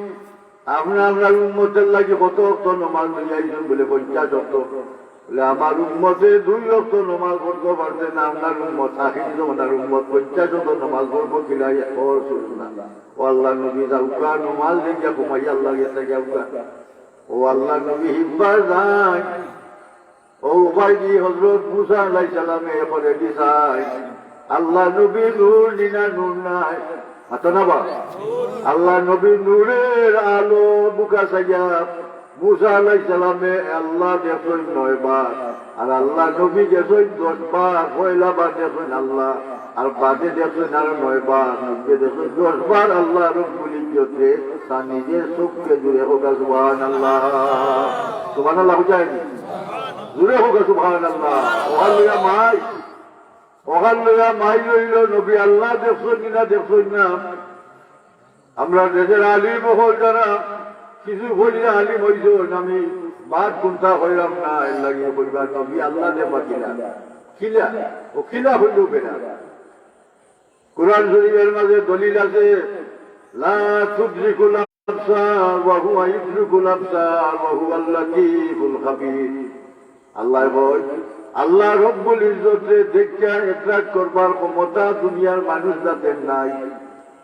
আপনে আপনার উম্মতের লাগি কত ওয়াক্ত নমাজ লইয়া আইছইন?" বলে, "পঞ্চাশ ওয়াক্ত।" বলে, "আমার উম্মতে দুই ওয়াক্ত নমাজ পড়তে পারছে না, আপনার উম্মত, আখিরি জমানার উম্মত পঞ্চাশ ওয়াক্ত নমাজ পড়বো কিলা?" ও রাসূলুল্লাহ, ও আল্লাহর নবী, যাউক্কা, নমাজ দেখিয়া ঘুমাই আল্লাহর গেছে যাউক্কা। ও আল্লাহর নবী হিব্বার নাই। ও ভাইজি, হযরত মুসা আলাইহিস সালামে এরপরে দিছাই, আল্লাহর নবীর নূর নি না নূর নায়? মাতো না বা? আল্লাহর নবীর নূরের আলো বুকা চাইয়া মুসা আলাইহিস সালামে আল্লাহ দেখছইন নয় বার, আর আল্লাহর নবী গেছইন দশ বার। পয়লা বার দেখছইন আল্লাহ, আর বাদে দেখছইন আরো নয় বার, নবীয়ে দেখছইন দশ বার আল্লাহ রব্বুল ইজ্জতে তান নিজের চউখে। জুরে কউক্কা সুবহানাল্লাহ। সুবহানাল্লাহ বুঝায়নি? জুরে কউক্কা সুবহানাল্লাহ। অখান লইয়া মাইল, অখান লইয়া মাইল অইলো, নবী আল্লাহ দেখছইন নি না দেখছইন না? আমরার দেশর আলিম অকল যারা কিছু পড়িয়া আলিম অইছইন, আমি বাদ কুন্তা কইরাম না, এর লাগি কইবা নবী আল্লাহ দেখবা কিলা? কিলা? ও কিলা অইলো বেটা? কোরআন শরীফের মাঝে দলিল আছে, "লা তুদরিকুল আবসার ওয়া হুয়া ইউদরিকুল আবসার ওয়া হুয়াল লাতীফুল খাবীর।" আল্লাহ কইন, আল্লাহ রব্বুল ইজ্জতরে দেখিয়া ইদরাক করবার ক্ষমতা দুনিয়ার মানুষ জাতের নাই।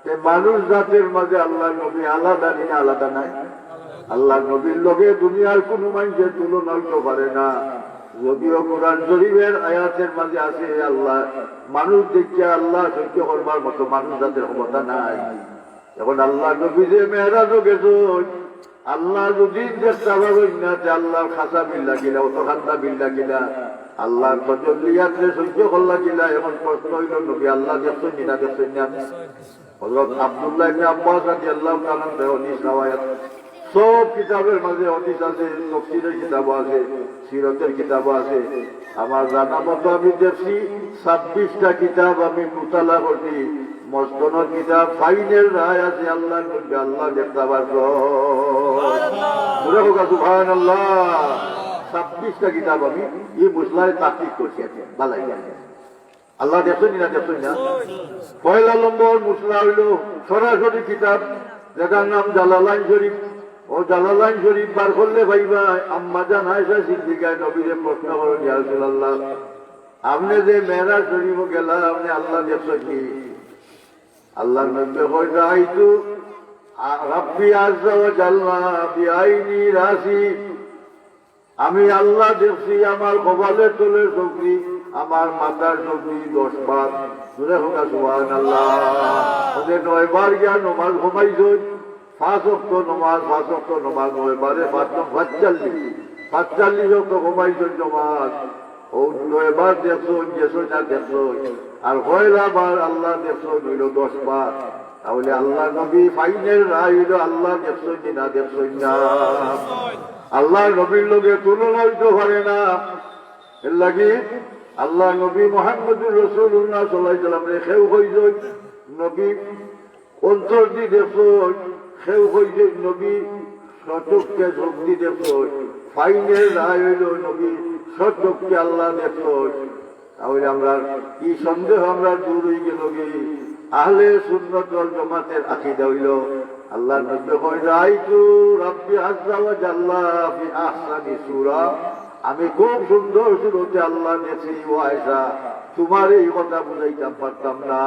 তে মানুষ জাতের মাঝে আল্লাহর নবী আলাদা নি না আলাদা নায়? আল্লাহর নবীর লগে দুনিয়ার কুনু মানষের তুলনা অইতো পারে না। যদিও কোরআন শরীফের আয়াতের মাঝে আছে, আল্লাহ, মানুষ দেখিয়া আল্লাহ সহ্য করবার মতো মানুষ জাতের ক্ষমতা নাই। এখন আল্লাহর নবী যে মেরাজো গেছইন, আল্লাহ যদি দেখতা পারইন না, তে আল্লাহর খাসা বিল্লা কিলা, অত খান্দা বিল্লা কিলা, আল্লাহর তজল্লিয়াতরে সহ্য করলা কিলা? এখন প্রশ্ন অইলো, নবী আল্লাহ দেখছইন নি না দেখছইন না? হযরত আব্দুল্লাহ ইবনে আব্বাস রাদিয়াল্লাহু তাআলা আনহু হাদিস রেওয়ায়াত, সব কিতাবের মাঝে হাদিস আছে, তফসিরের কিতাবও আছে, সিরতের কিতাবও আছে। আমার জানা মতো আমি দেখছি ছাব্বিশটা কিতাব আমি মুতালা করছি। মস্কনর কিতাব ফাইনের রায় আছে, আল্লাহর নবী, আল্লাহ দেখতা পারছইন। জোরে কউক্কা সুবহানাল্লাহ। ছাব্বিশটা কিতাব আমি ই মসলায় তাহকিক করছি। আল্লাহ দেখছইন নি না, দেখছইন না? পয়লা নম্বর মসলা অইলো সরাসরি কিতাব, যেটার নাম জালালাইন শরীফ। ও জালালাইন শরীফ বার করলে পাইবা, আম্মা জান আয়েশা সিদ্দিকায় নবীরে প্রশ্ন করইন, "ইয়া রাসূলুল্লাহ, আপনে যে মেরাজ শরীফো গেলা, আপনে আল্লাহ দেখছইন নি?" আল্লাহর নবী কইন, "রাআইতু রাব্বি আযজা ওয়া জাল্লা বিআইনি রাসি।" আমি আল্লাহ দেখছি আমার কপালের তলে চউখ দি, আমার মাথার চউখ দি দশ বার। জোরে কউক্কা সুবহানাল্লাহ। ওদের নয়বার গিয়া নমাজ কমাইছইন, পাঁচ ওয়াক্ত নমাজ, পাঁচ ওয়াক্ত নমাজ নয়বারে পাঁচ নং পাঁচচল্লিশ, পাঁচচল্লিশ ওয়াক্ত কমাইছইন নমাজ। ও নয়বার দেখছইন, গেছইন আর দেখছইন। আর পয়লা বার আল্লাহ দেখছইন অইলো দশ বার। তাহলে আল্লাহর নবী ফাইনের রায় অইলো আল্লাহ দেখছইন নি না, দেখছইন না? আল্লাহর নবীর লগে তুলনা অইতো পারে না। এর লাগি আল্লাহর নবী মুহাম্মদুর রাসূলুল্লাহ সাল্লাল্লাহু আলাইহি ওয়াসাল্লামরে কেউ কইছইন নবী অন্তর দি দেখছইন, কেউ কইছইন নবী সচক্ষে চউখ দি দেখছইন। ফাইনের রায় অইলো নবী সচক্ষে আল্লাহ দেখছইন। তাহলে আমরার ই সন্দেহ আমরার দূর অইগেলো গি। আহলে সুন্নাত ওয়াল জামাতের আকীদা অইলো, আল্লাহর নবী কইন, "রাআইতু রাব্বি আযজা ওয়া জাল্লা ফি আহসানি সূরা।" আমি খুব সুন্দর সুরতে আল্লাহ দেখছি। ও আয়েশা, তুমারে ই কথা বুঝাইতাম পারতাম না।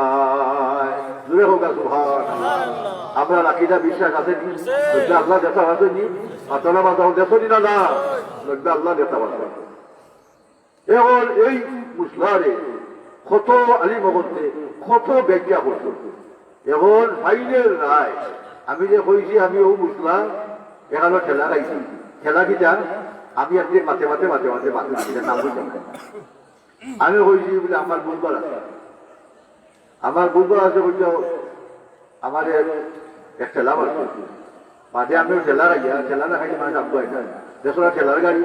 জোরে কউক্কা সুবহানাল্লাহ। আমরার আকীদা বিশ্বাস আছে নি? নবী আল্লাহ দেখতা পারছইন নি? মাতইন না, মাতইন না, দেখছইন নি না? না, নবী আল্লাহ দেখতা পারছইন। এখন এই মসলারে কত আলিম অকলে কত ব্যাখ্যা করছইন। এখন ফাইনের রায়, আমি যে কইছি আমি অউ মসলা, এখানো ঠেলা খাইছি। ঠেলা কিতা? আমি একদিন মাতে মাতে, মাতে মাতে, মাতে মাতে, নাম কইতাম না। আমি কইছি বুলে আমার বুধবার আছে। আমার বুঝবার আছে বুঝছো, আমারে এক ঠেলা মারছে। বাদে আমি ঠেলা খাইয়া, ঠেলা না খাইলে মানুষ আগুয়ায় না। দেখছো না ঠেলার গাড়ি,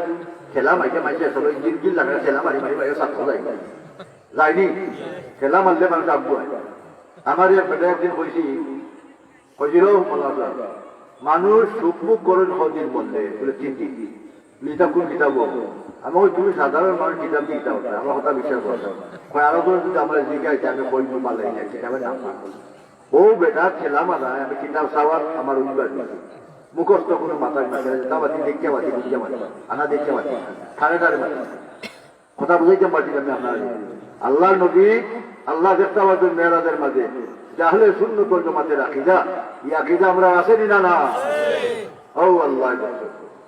ঠেলা মাইকে মাইকে আসলে গিল গিল লাগে, ঠেলা মারি মারি মারি সাত যায়। যায়নি? ঠেলা মারলে মানুষ আগুয়ায়। আমারে বেটা একদিন কইছি, কইছিল, "মৌলানা সাহেব, মানুষ সুখ ভোগ করেন কদিন মরলে?" বলে, "তিন দিন।" বলে, "ইটা কোন কিতাব?" আমি কই, "তুমি সাধারণ মানুষ, কিতাব দি কিতাব আছে, আমার কথা বিশ্বাস করো না।" কয়, "আরো করে যদি আমার জিজ্ঞাসা, আমি কই, "মু পালাই না, কিতাবের নাম কই?" ও বেটা, ঠেলা মারা, আমি কিতাব চাওয়ার আমার অভ্যাস নাই। মুখস্থ কোনো মাথায় না, তা বাতি, দেখিয়া বাতি, বুঝিয়া বাতি, আনা দেখিয়া বাতি, ঠারে ঠারে বাতি। কথা বুঝাইতাম পারছিলাম না আপনারে। আল্লাহর নবী, আল্লাহ দেখতা পারছইন মেরাজের মাঝে। ইটা আহলে সুন্নাত ওয়াল জামাতের আকীদা। ই আকীদা আমরার আছে নি না? না। ও আল্লাহ,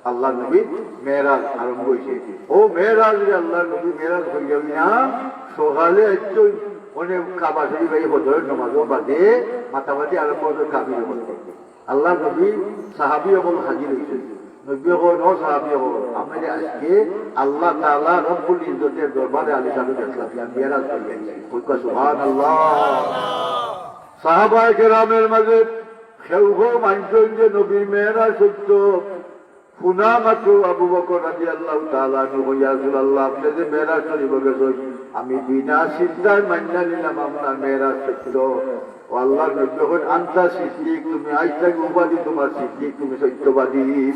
আল্লাহর নবী মেরাজ আরম্ভ অইছে। ও মেরাজ রে, আল্লাহর নবী মেরাজ অইয়া না, সকালে একটু মানে কাবা শরীফ এই ফজরের নামাজও বাদে মাতামাতি আরম্ভ অইছে কাফির অকল। আল্লাহর নবী সাহাবী অকল হাজির অইছইন। নবী অকল, "ও সাহাবী অকল, আমরা যে আজকে আল্লাহ তাআলা রব্বুল ইজ্জতের দরবারে আলিশান দেখলাম, আমি মেরাজ করি আইছি।" কউক্কা সুবহানাল্লাহ। সাহাবায়ে কেরামের মাঝে কেউ কেউ মানছইন যে নবীর মেরাজ সত্য। হুনা মাত্র আবু বকর রাদিয়াল্লাহু তাআলা আনহু কইন, "ইয়া রাসূলুল্লাহ, আপনে যে মেরাজ শরীফো গেছইন, আমি বিনা চিন্তায় মানিয়া নিলাম আপনার মেরাজ সত্য।" ও আল্লাহর নবী কইন, "আনতা সিদ্দিক, তুমি আইজ থাকি উপাধি তুমার সিদ্দিক, তুমি সত্যবাদী।"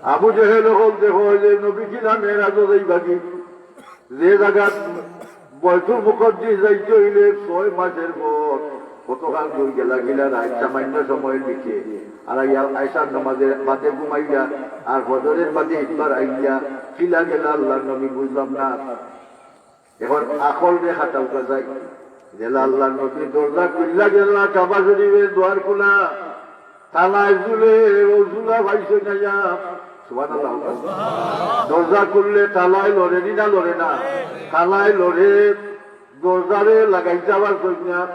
আবু জেহেল অকল দেখো যে নবী কিনা মেরাজো যাইবা গি, যে জাগাত বাইতুল মুকাদ্দাস যাইতে অইলে ছয় মাসের পথ, কতখান দূর গেলা কিলা, রাইত সামান্য সময় নিছে, আর আইয়া আইশার নামাজের বাদে ঘুমাইলা, আর ফজরের বাদে একবার আইয়া কিলা গেলা আল্লাহর নবী বুঝলাম না। এখন আকল রে খাটাউকা যায়। গেলা আল্লাহর নবী, দরজা খুলিয়া গেলা, কাবা শরীফের দুয়ার খোলা, তালায় ঝুলে, ও ঝুলা পাইছইন না। সুবহানাল্লাহ। দরজা খুললে তালায় লড়ে নি না লড়ে না? তালায় লড়ে, দরজারে লাগাইতা পারছইন না।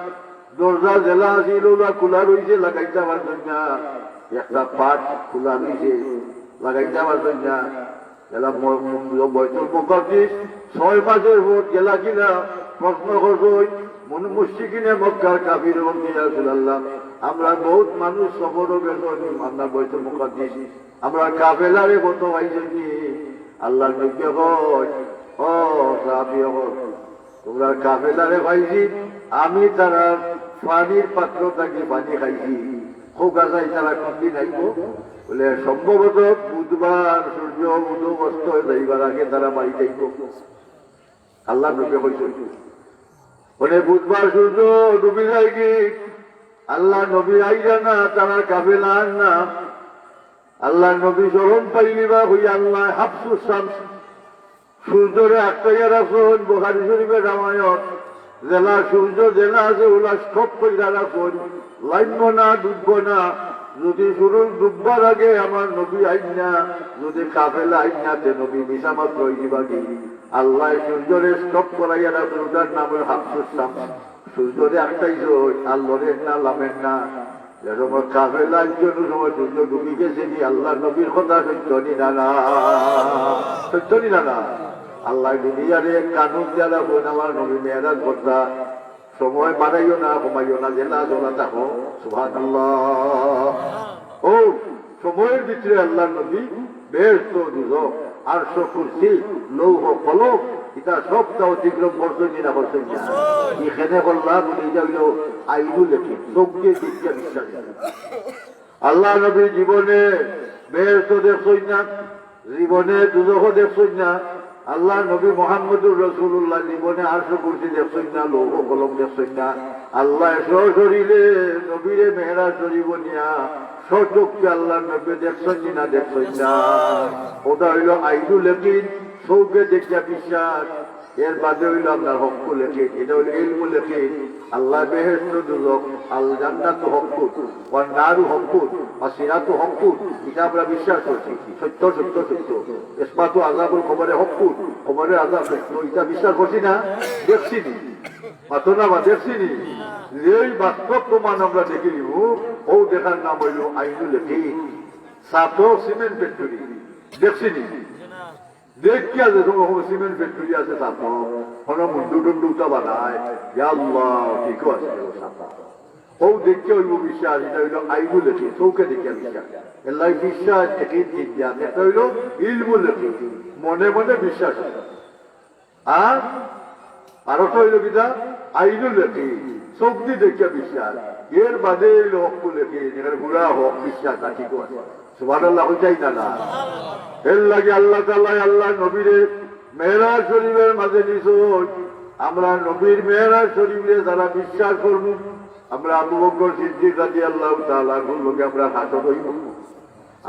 দরজা যেলা আছিল, অউলা খোলা রইছে, লাগাইতা পারছইন না। একটা পাট খোলা রইছে, লাগাইতা পারছইন না। এলা ম-, ম-, বাইতুল মুকাদ্দাস ছয় মাসের পথ গেলা কিলা, প্রশ্ন করছইন, মুন-, মুশরিকিনে মক্কার কাফির অকল, ইয়া রাসূলুল্লাহ, আমরা বউত মানুষ সফরো গেছইন, আমরা বাইতুল মুকাদ্দিস, আমরা কাফেলারে কত পাইছইন নি? আল্লাহর নবীয়ে কইন, ও সাহাবী অকল, তুমরার কাফেলারে পাইছি, আমি তারার পানির পাত্র থাকি পানি খাইছি। কউক্কা চাই তারা কুনদিন আইবো? বলে, সম্ভবত বুধবার সূর্য উদয় অস্ত যাইবার আগে তারা বাড়িত আইবো। আল্লাহর নবীয়ে কইছইন, মানে বুধবার সূর্য ডুবি যায়গি, আল্লাহর নবী আইরা না, তারার কাফেলা আর না। আল্লাহর নবী শরম পাইলিবা, কইয়া আল্লায় হাবসুস শামস, সূর্যরে আটকাইয়া রাখছইন। বুখারী শরীফর রেওয়ায়ত, যেলা সূর্য যেলা আছে অউলা stop কইরা রাখছইন, লামবো না, ডুববো না। যদি সূর্য ডুববার আগে আমার নবী আইন না, যদি কাফেলা আইন না, তে নবী মিছা মাত অইযিবাগি। আল্লায় সূর্যরে stop করাইয়া রাখছইন, অটার নাম অইলো হাবসুস শামস। সূর্যরে আটকাইছইন, আর লড়ের না, লামের না। যে সময় কাফেলা আইছে, অউ সময় সূর্য ডুবি গেছেগি, আল্লাহর নবীর কথা সত্য নি না না? সত্য নি না না? আল্লায় দুনিয়ারে কানুন দিয়া রাখছইন, আমার নবী মেরাজ করতা, সময় বাড়াইও না, কমাইও না, যেলা আছে অলা থাকো। সুবহানাল্লাহ। ও সময়র ভিতরে আল্লাহর নবী বেহেশত, দুজখ, আরশ, কুরসি, লৌহ, কলম, ইতা সবতা অতিক্রম করছইন নি না করছইন না? ইখানে করলা বলে ইটা অইলো আইনুল ইয়াকিন, চউখ দিয়া দেখিয়া বিশ্বাস। আল্লাহর নবী জীবনে বেহেশত দেখছইন না, জীবনে দুজখ দেখছইন না। আল্লাহর নবী মুহাম্মদুর রাসূলুল্লাহ জীবনে আরশ, কুরসি দেখছইন না, লৌহ কলম দেখছইন না। আল্লায় সশরীরে নবীরে মেরাজ শরীফো নিয়া স্বচক্ষে আল্লাহর নবী দেখছইন নি না দেখছইন না? অটা অইলো আইনুল ইয়াকিন, চউখে দেখিয়া বিশ্বাস। এর বাদে অইলো আপনার হক্কুল ইয়াকিন, ইটা অইলো ইলমুল ইয়াকিন। আল্লায় বেহেশত, দুজখ, আল জান্নাতু হক্কুন, ওয়ান নারু হক্কুন, ওয়া সিরাতু হক্কুন, ইটা আমরা বিশ্বাস করছি, সত্য, সত্য, সত্য। ইসবাতু আযাবুল কবরে হক্কুন, কবরের আযাব সত্য, ইটা বিশ্বাস করছি না? দেখছি নি? মাতো না বা, দেখছি নি? যেই বাস্তব প্রমাণ আমরা দেখিলিমু, অউ দেখার নাম অইলো আইনুল ইয়াকিন। ছাতক সিমেন্ট ফ্যাক্টরি, দেখছি নি? দেখিয়া যে সময় সিমেন্ট ফ্যাক্টরি আছে, ছাতক, কোনো মুন্ডু টুন্ডু উতা বানায়, ইয়া আল্লাহ, ঠিকও আছে ছাতক। অউ দেখিয়া অইবো বিশ্বাস, ইটা অইলো আইনুল ইয়াকিন, চউখে দেখিয়া বিশ্বাস। এর লাগি বিশ্বাস ইয়াকিন তিনটা, একটা অইলো ইলমুল ইয়াকিন, মনে মনে বিশ্বাস আছে। আর, আর একটা অইলো কিতা? আইনুল ইয়াকিন, চউখ দি দেখিয়া বিশ্বাস। এর বাদে অইলো হক্কুল ইয়াকিন, যেখানে পুরা হক বিশ্বাস না, ঠিক আছে। সুবহানাল্লাহ, কইতাই না না? এর লাগি আল্লাহ তাআলায় আল্লাহর নবীরে মেরাজ শরীফের মাঝে নিছইন। আমরা নবীর মেরাজ শরীফরে যারা বিশ্বাস করমু, আমরা আবু বকর সিদ্দিক রাদিয়াল্লাহু তাআলা আনহুর লগে আমরা হাশর অইমু।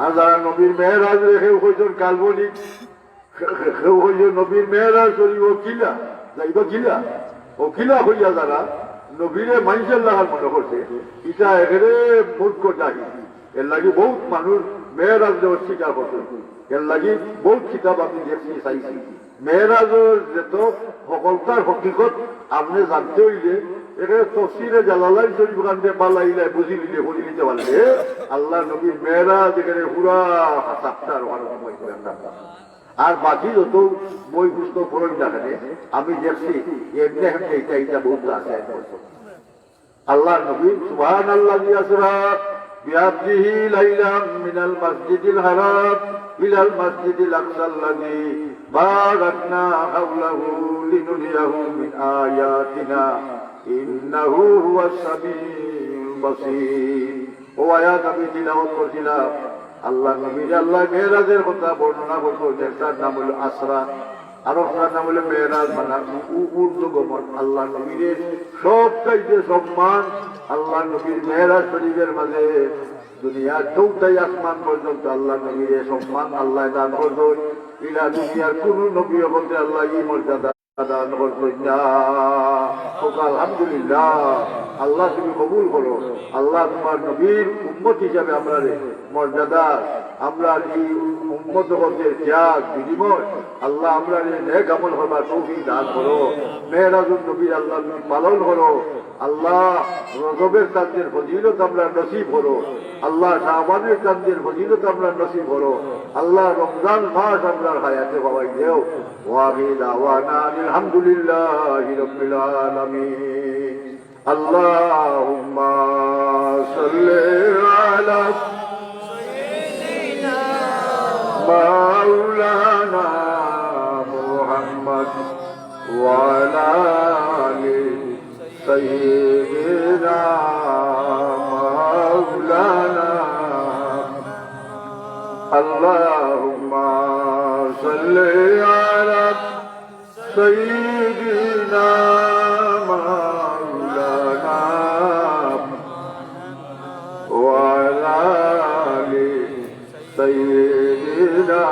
আর যারা নবীর মেরাজরে কেউ কইছইন কাল্পনিক, কেউ কইছইন নবীর মেরাজ শরীফ অউ কিলা, যাইবা কিলা, অউ কিলা কইয়া যারা নবীরে মানষর লাখান মনে করছে, ইটা একেরে মূর্খ জাহিল। এর লাগি বউত মানুষ মেরাজরে অস্বীকার করছে। এর লাগি বউত কিতাব আমি দেখছি, চাইছি। মেরাজর যত হকলতার হকিকত আপনে জানতে অইলে, এখানে তফসিরে জালালাইন শরীফ খান দিয়া পালাইলে, বুঝি লিলে, পড়ি লিতে পারলে, আল্লাহর নবীর মেরাজ এখানে পুরা chapter ওখানে সময় করে আমরা। আর বাকি যত বই পুস্তক পড়েন না কেনে, আমি দেখছি, এমনে এমনে ইটা, ইটা বউত আছে, এক বছর। আল্লাহর নবী, سبحان الذي أسرى بعبده ليلا من المسجد الحرام إلى المسجد الأقصى الذي باركنا حوله لنريه من آياتنا إنه هو السميع البصير। অউ আয়াত আমি তিলাওয়াত করছিলাম। আল্লাহর নবীরে আল্লায় মেরাজের কথা বর্ণনা করছইন, একটার নাম অইলো আসরা, আর একটার নাম অইলো মেরাজ, মানে উ-, উ-, ঊর্ধ্বগমন। আল্লাহর নবীরে সব চাইতে সম্মান আল্লাহর নবীর মেরাজ শরীফের মাঝে। দুনিয়ার চৌথাই আসমান পর্যন্ত আল্লাহর নবীরে সম্মান আল্লায় দান করছইন। ইলা দুনিয়ার কুনু নবী অকলরে আল্লায় ই মর্যাদা দান করছইন না। কউক্কা আলহামদুলিল্লাহ। আল্লাহ তুমি কবুল করো। আল্লাহ তুমার নবীর উম্মত হিসাবে আমরারে মর্যাদা, আমরার ই উম্মত হকলর ত্যাগ বিনিময়, আল্লাহ, আমরারে নেক আমল করবার তৌফিক দান করো। মেরাজুন নবীর, আল্লাহ, তুমি পালন করো। আল্লাহ, রজবের চান্দের ফজিলত আমরারে নসিব করো। আল্লাহ, শাবানের চান্দের ফজিলত আমরারে নসিব করো। আল্লাহ, রমজান মাস আমরার হায়াতে পাওয়াই দেও। ওয়া আখিরু দাওয়ানা আনিল হামদুলিল্লাহি রাব্বিল আলামিন। اللهم صل على مولانا محمد وعلى آل سيدنا مولانا. اللهم صل على سيدنا مولانا وعلى آل سيدنا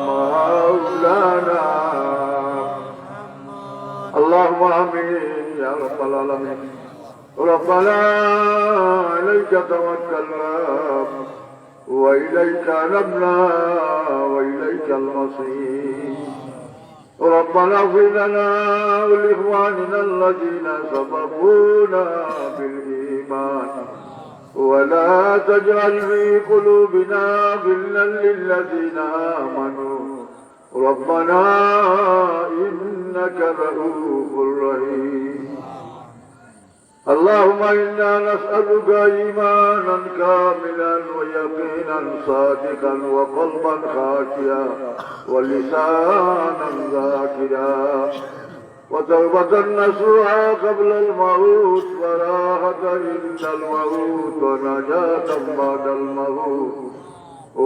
مولانا. اللهم آمين يا رب العالمين. ربنا عليك توكلنا وإليك أنبنا وإليك المصير. ربنا اغفر لنا ولإخواننا الذين سبقونا بالإيمان ولا تجعل في قلوبنا غلا للذين آمنوا ربنا إنك رؤوف رحيم. اللهم إنا نسألك إيمانا كاملا ويقينا صادقا وقلبا خاشعا ولسانا ذاكرا وتوبة نصوحا قبل الموت وراحة عند الموت ونجاة بعد الموت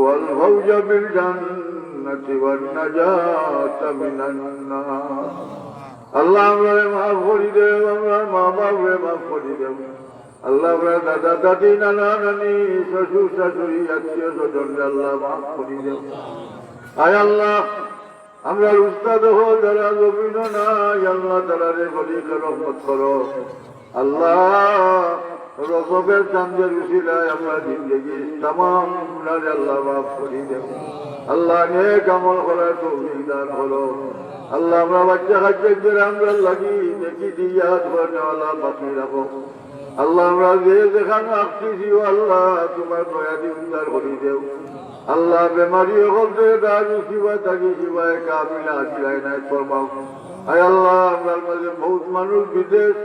والفوز بالجنة والنجاة من النار. আল্লাহ, আমরারে মাফ করি দেও, আমরার মা বাপরে মাফ করি দেও। আল্লাহ, আমরার দাদা দাদি, নানা নানি, শ্বশুর শাশুড়ি, আত্মীয় স্বজনরে আল্লাহ মাফ করি দেও। আয় আল্লাহ, আমরার উস্তাদ অকল যারা জমিনো নাই, আল্লাহ, তারারে বড়ি রহমত করো। আল্লাহ, রজবের চান্দের উসিলায় আমরার জিন্দেগির তামাম গুনারে আল্লাহ মাফ করি দেও। আল্লাহ, নেক আমল করার তৌফিক দান করো। আল্লাহ, আমরার বাচ্চা কাচ্চাইন্তরে আমরার লাগি নেকি দিয়া ইয়াদ করনেওয়ালা বাকি রাখো। আল্লাহ, আমরা যে যেখানো আছি, ও আল্লাহ, তুমার দয়া দিয়া উদ্ধার করি দেও। আল্লাহ, বেমারি অকলরে দারু শিফা থাকি শিফায়ে কামিলা আজিলা এনায়েত ফরমাও। আয় আল্লাহ, আমরার মাঝে বউত মানুষ বিদেশ,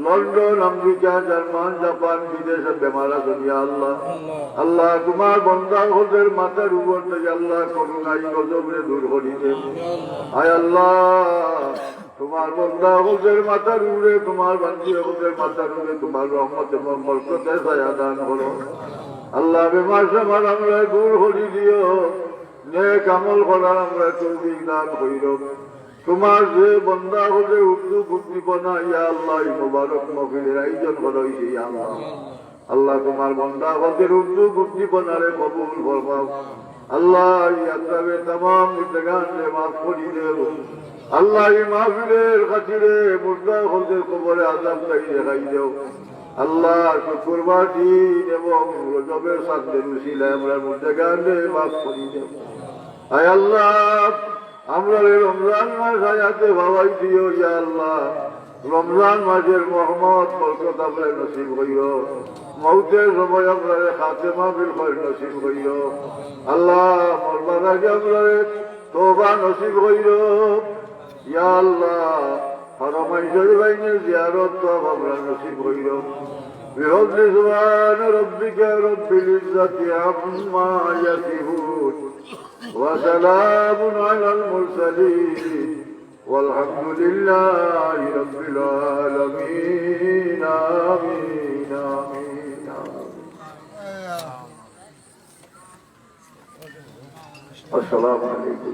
লন্ডন, আমেরিকা, জার্মান, জাপান, বিদেশে বেমার আছইন, ইয়া আল্লাহ। আল্লাহ, তুমার বন্দা অকলর মাথার উপর থাকি আল্লাহ করুণা ই গজবরে দূর করি দেও। আয় আল্লাহ, তুমার বন্দা অকলর মাথার উপরে, তুমার বান্দি অকলর মাথার উপরে তুমার রহমত এবং বরকতের ছায়া দান করো। আল্লাহ, বেমার সেমার আমরারে দূর করি দিও, নেক আমল করার আমরারে তৌফিক দান করিও। তুমার যে বন্দা অকলর হুজুর গুরুত্বপূর্ণ, ইয়া আল্লাহ, ই মোবারক মাহফিলর আয়োজন করা অইছে, ইয়া আল্লাহ। আল্লাহ, তুমার বন্দা অকলর হুজুর গুরুত্বপূর্ণরে কবুল ফরমাও। আল্লাহ, ই আত্রাফর তামাম গুনাহগাররে মাফ করি দেও। আল্লাহ, ই মাহফিলর খাতিরে মুর্দা অকলর কবরর আজাব থাকি রেহাই দেও। আল্লাহ, শুক্রবার দিন এবং রজবর চান্দের উসিলায় আমরার মুর্দাগানরে মাফ করি দেও। আয় আল্লাহ, আমরারে রমজান মাস হায়াতে পাওয়াই দিও, ইয়া আল্লাহ। রমজান মাসর রহমত বরকত আমরারে নসিব করিও। মউতর সময় আমরারে খাতেমা বিল খৈর নসিব করিও। আল্লাহ, মরবার আগে আমরারে তওবা নসিব করিও। ইয়া আল্লাহ, হরমাইন শরীফ আইনে জিয়ারত তওয়াফ আমরারে নসিব করিও। بفضل سبحان ربك رب العزة عما يصفون وسلام على المرسلين والحمد لله رب العالمين. آمين، آمين، آمين. السلام عليكم.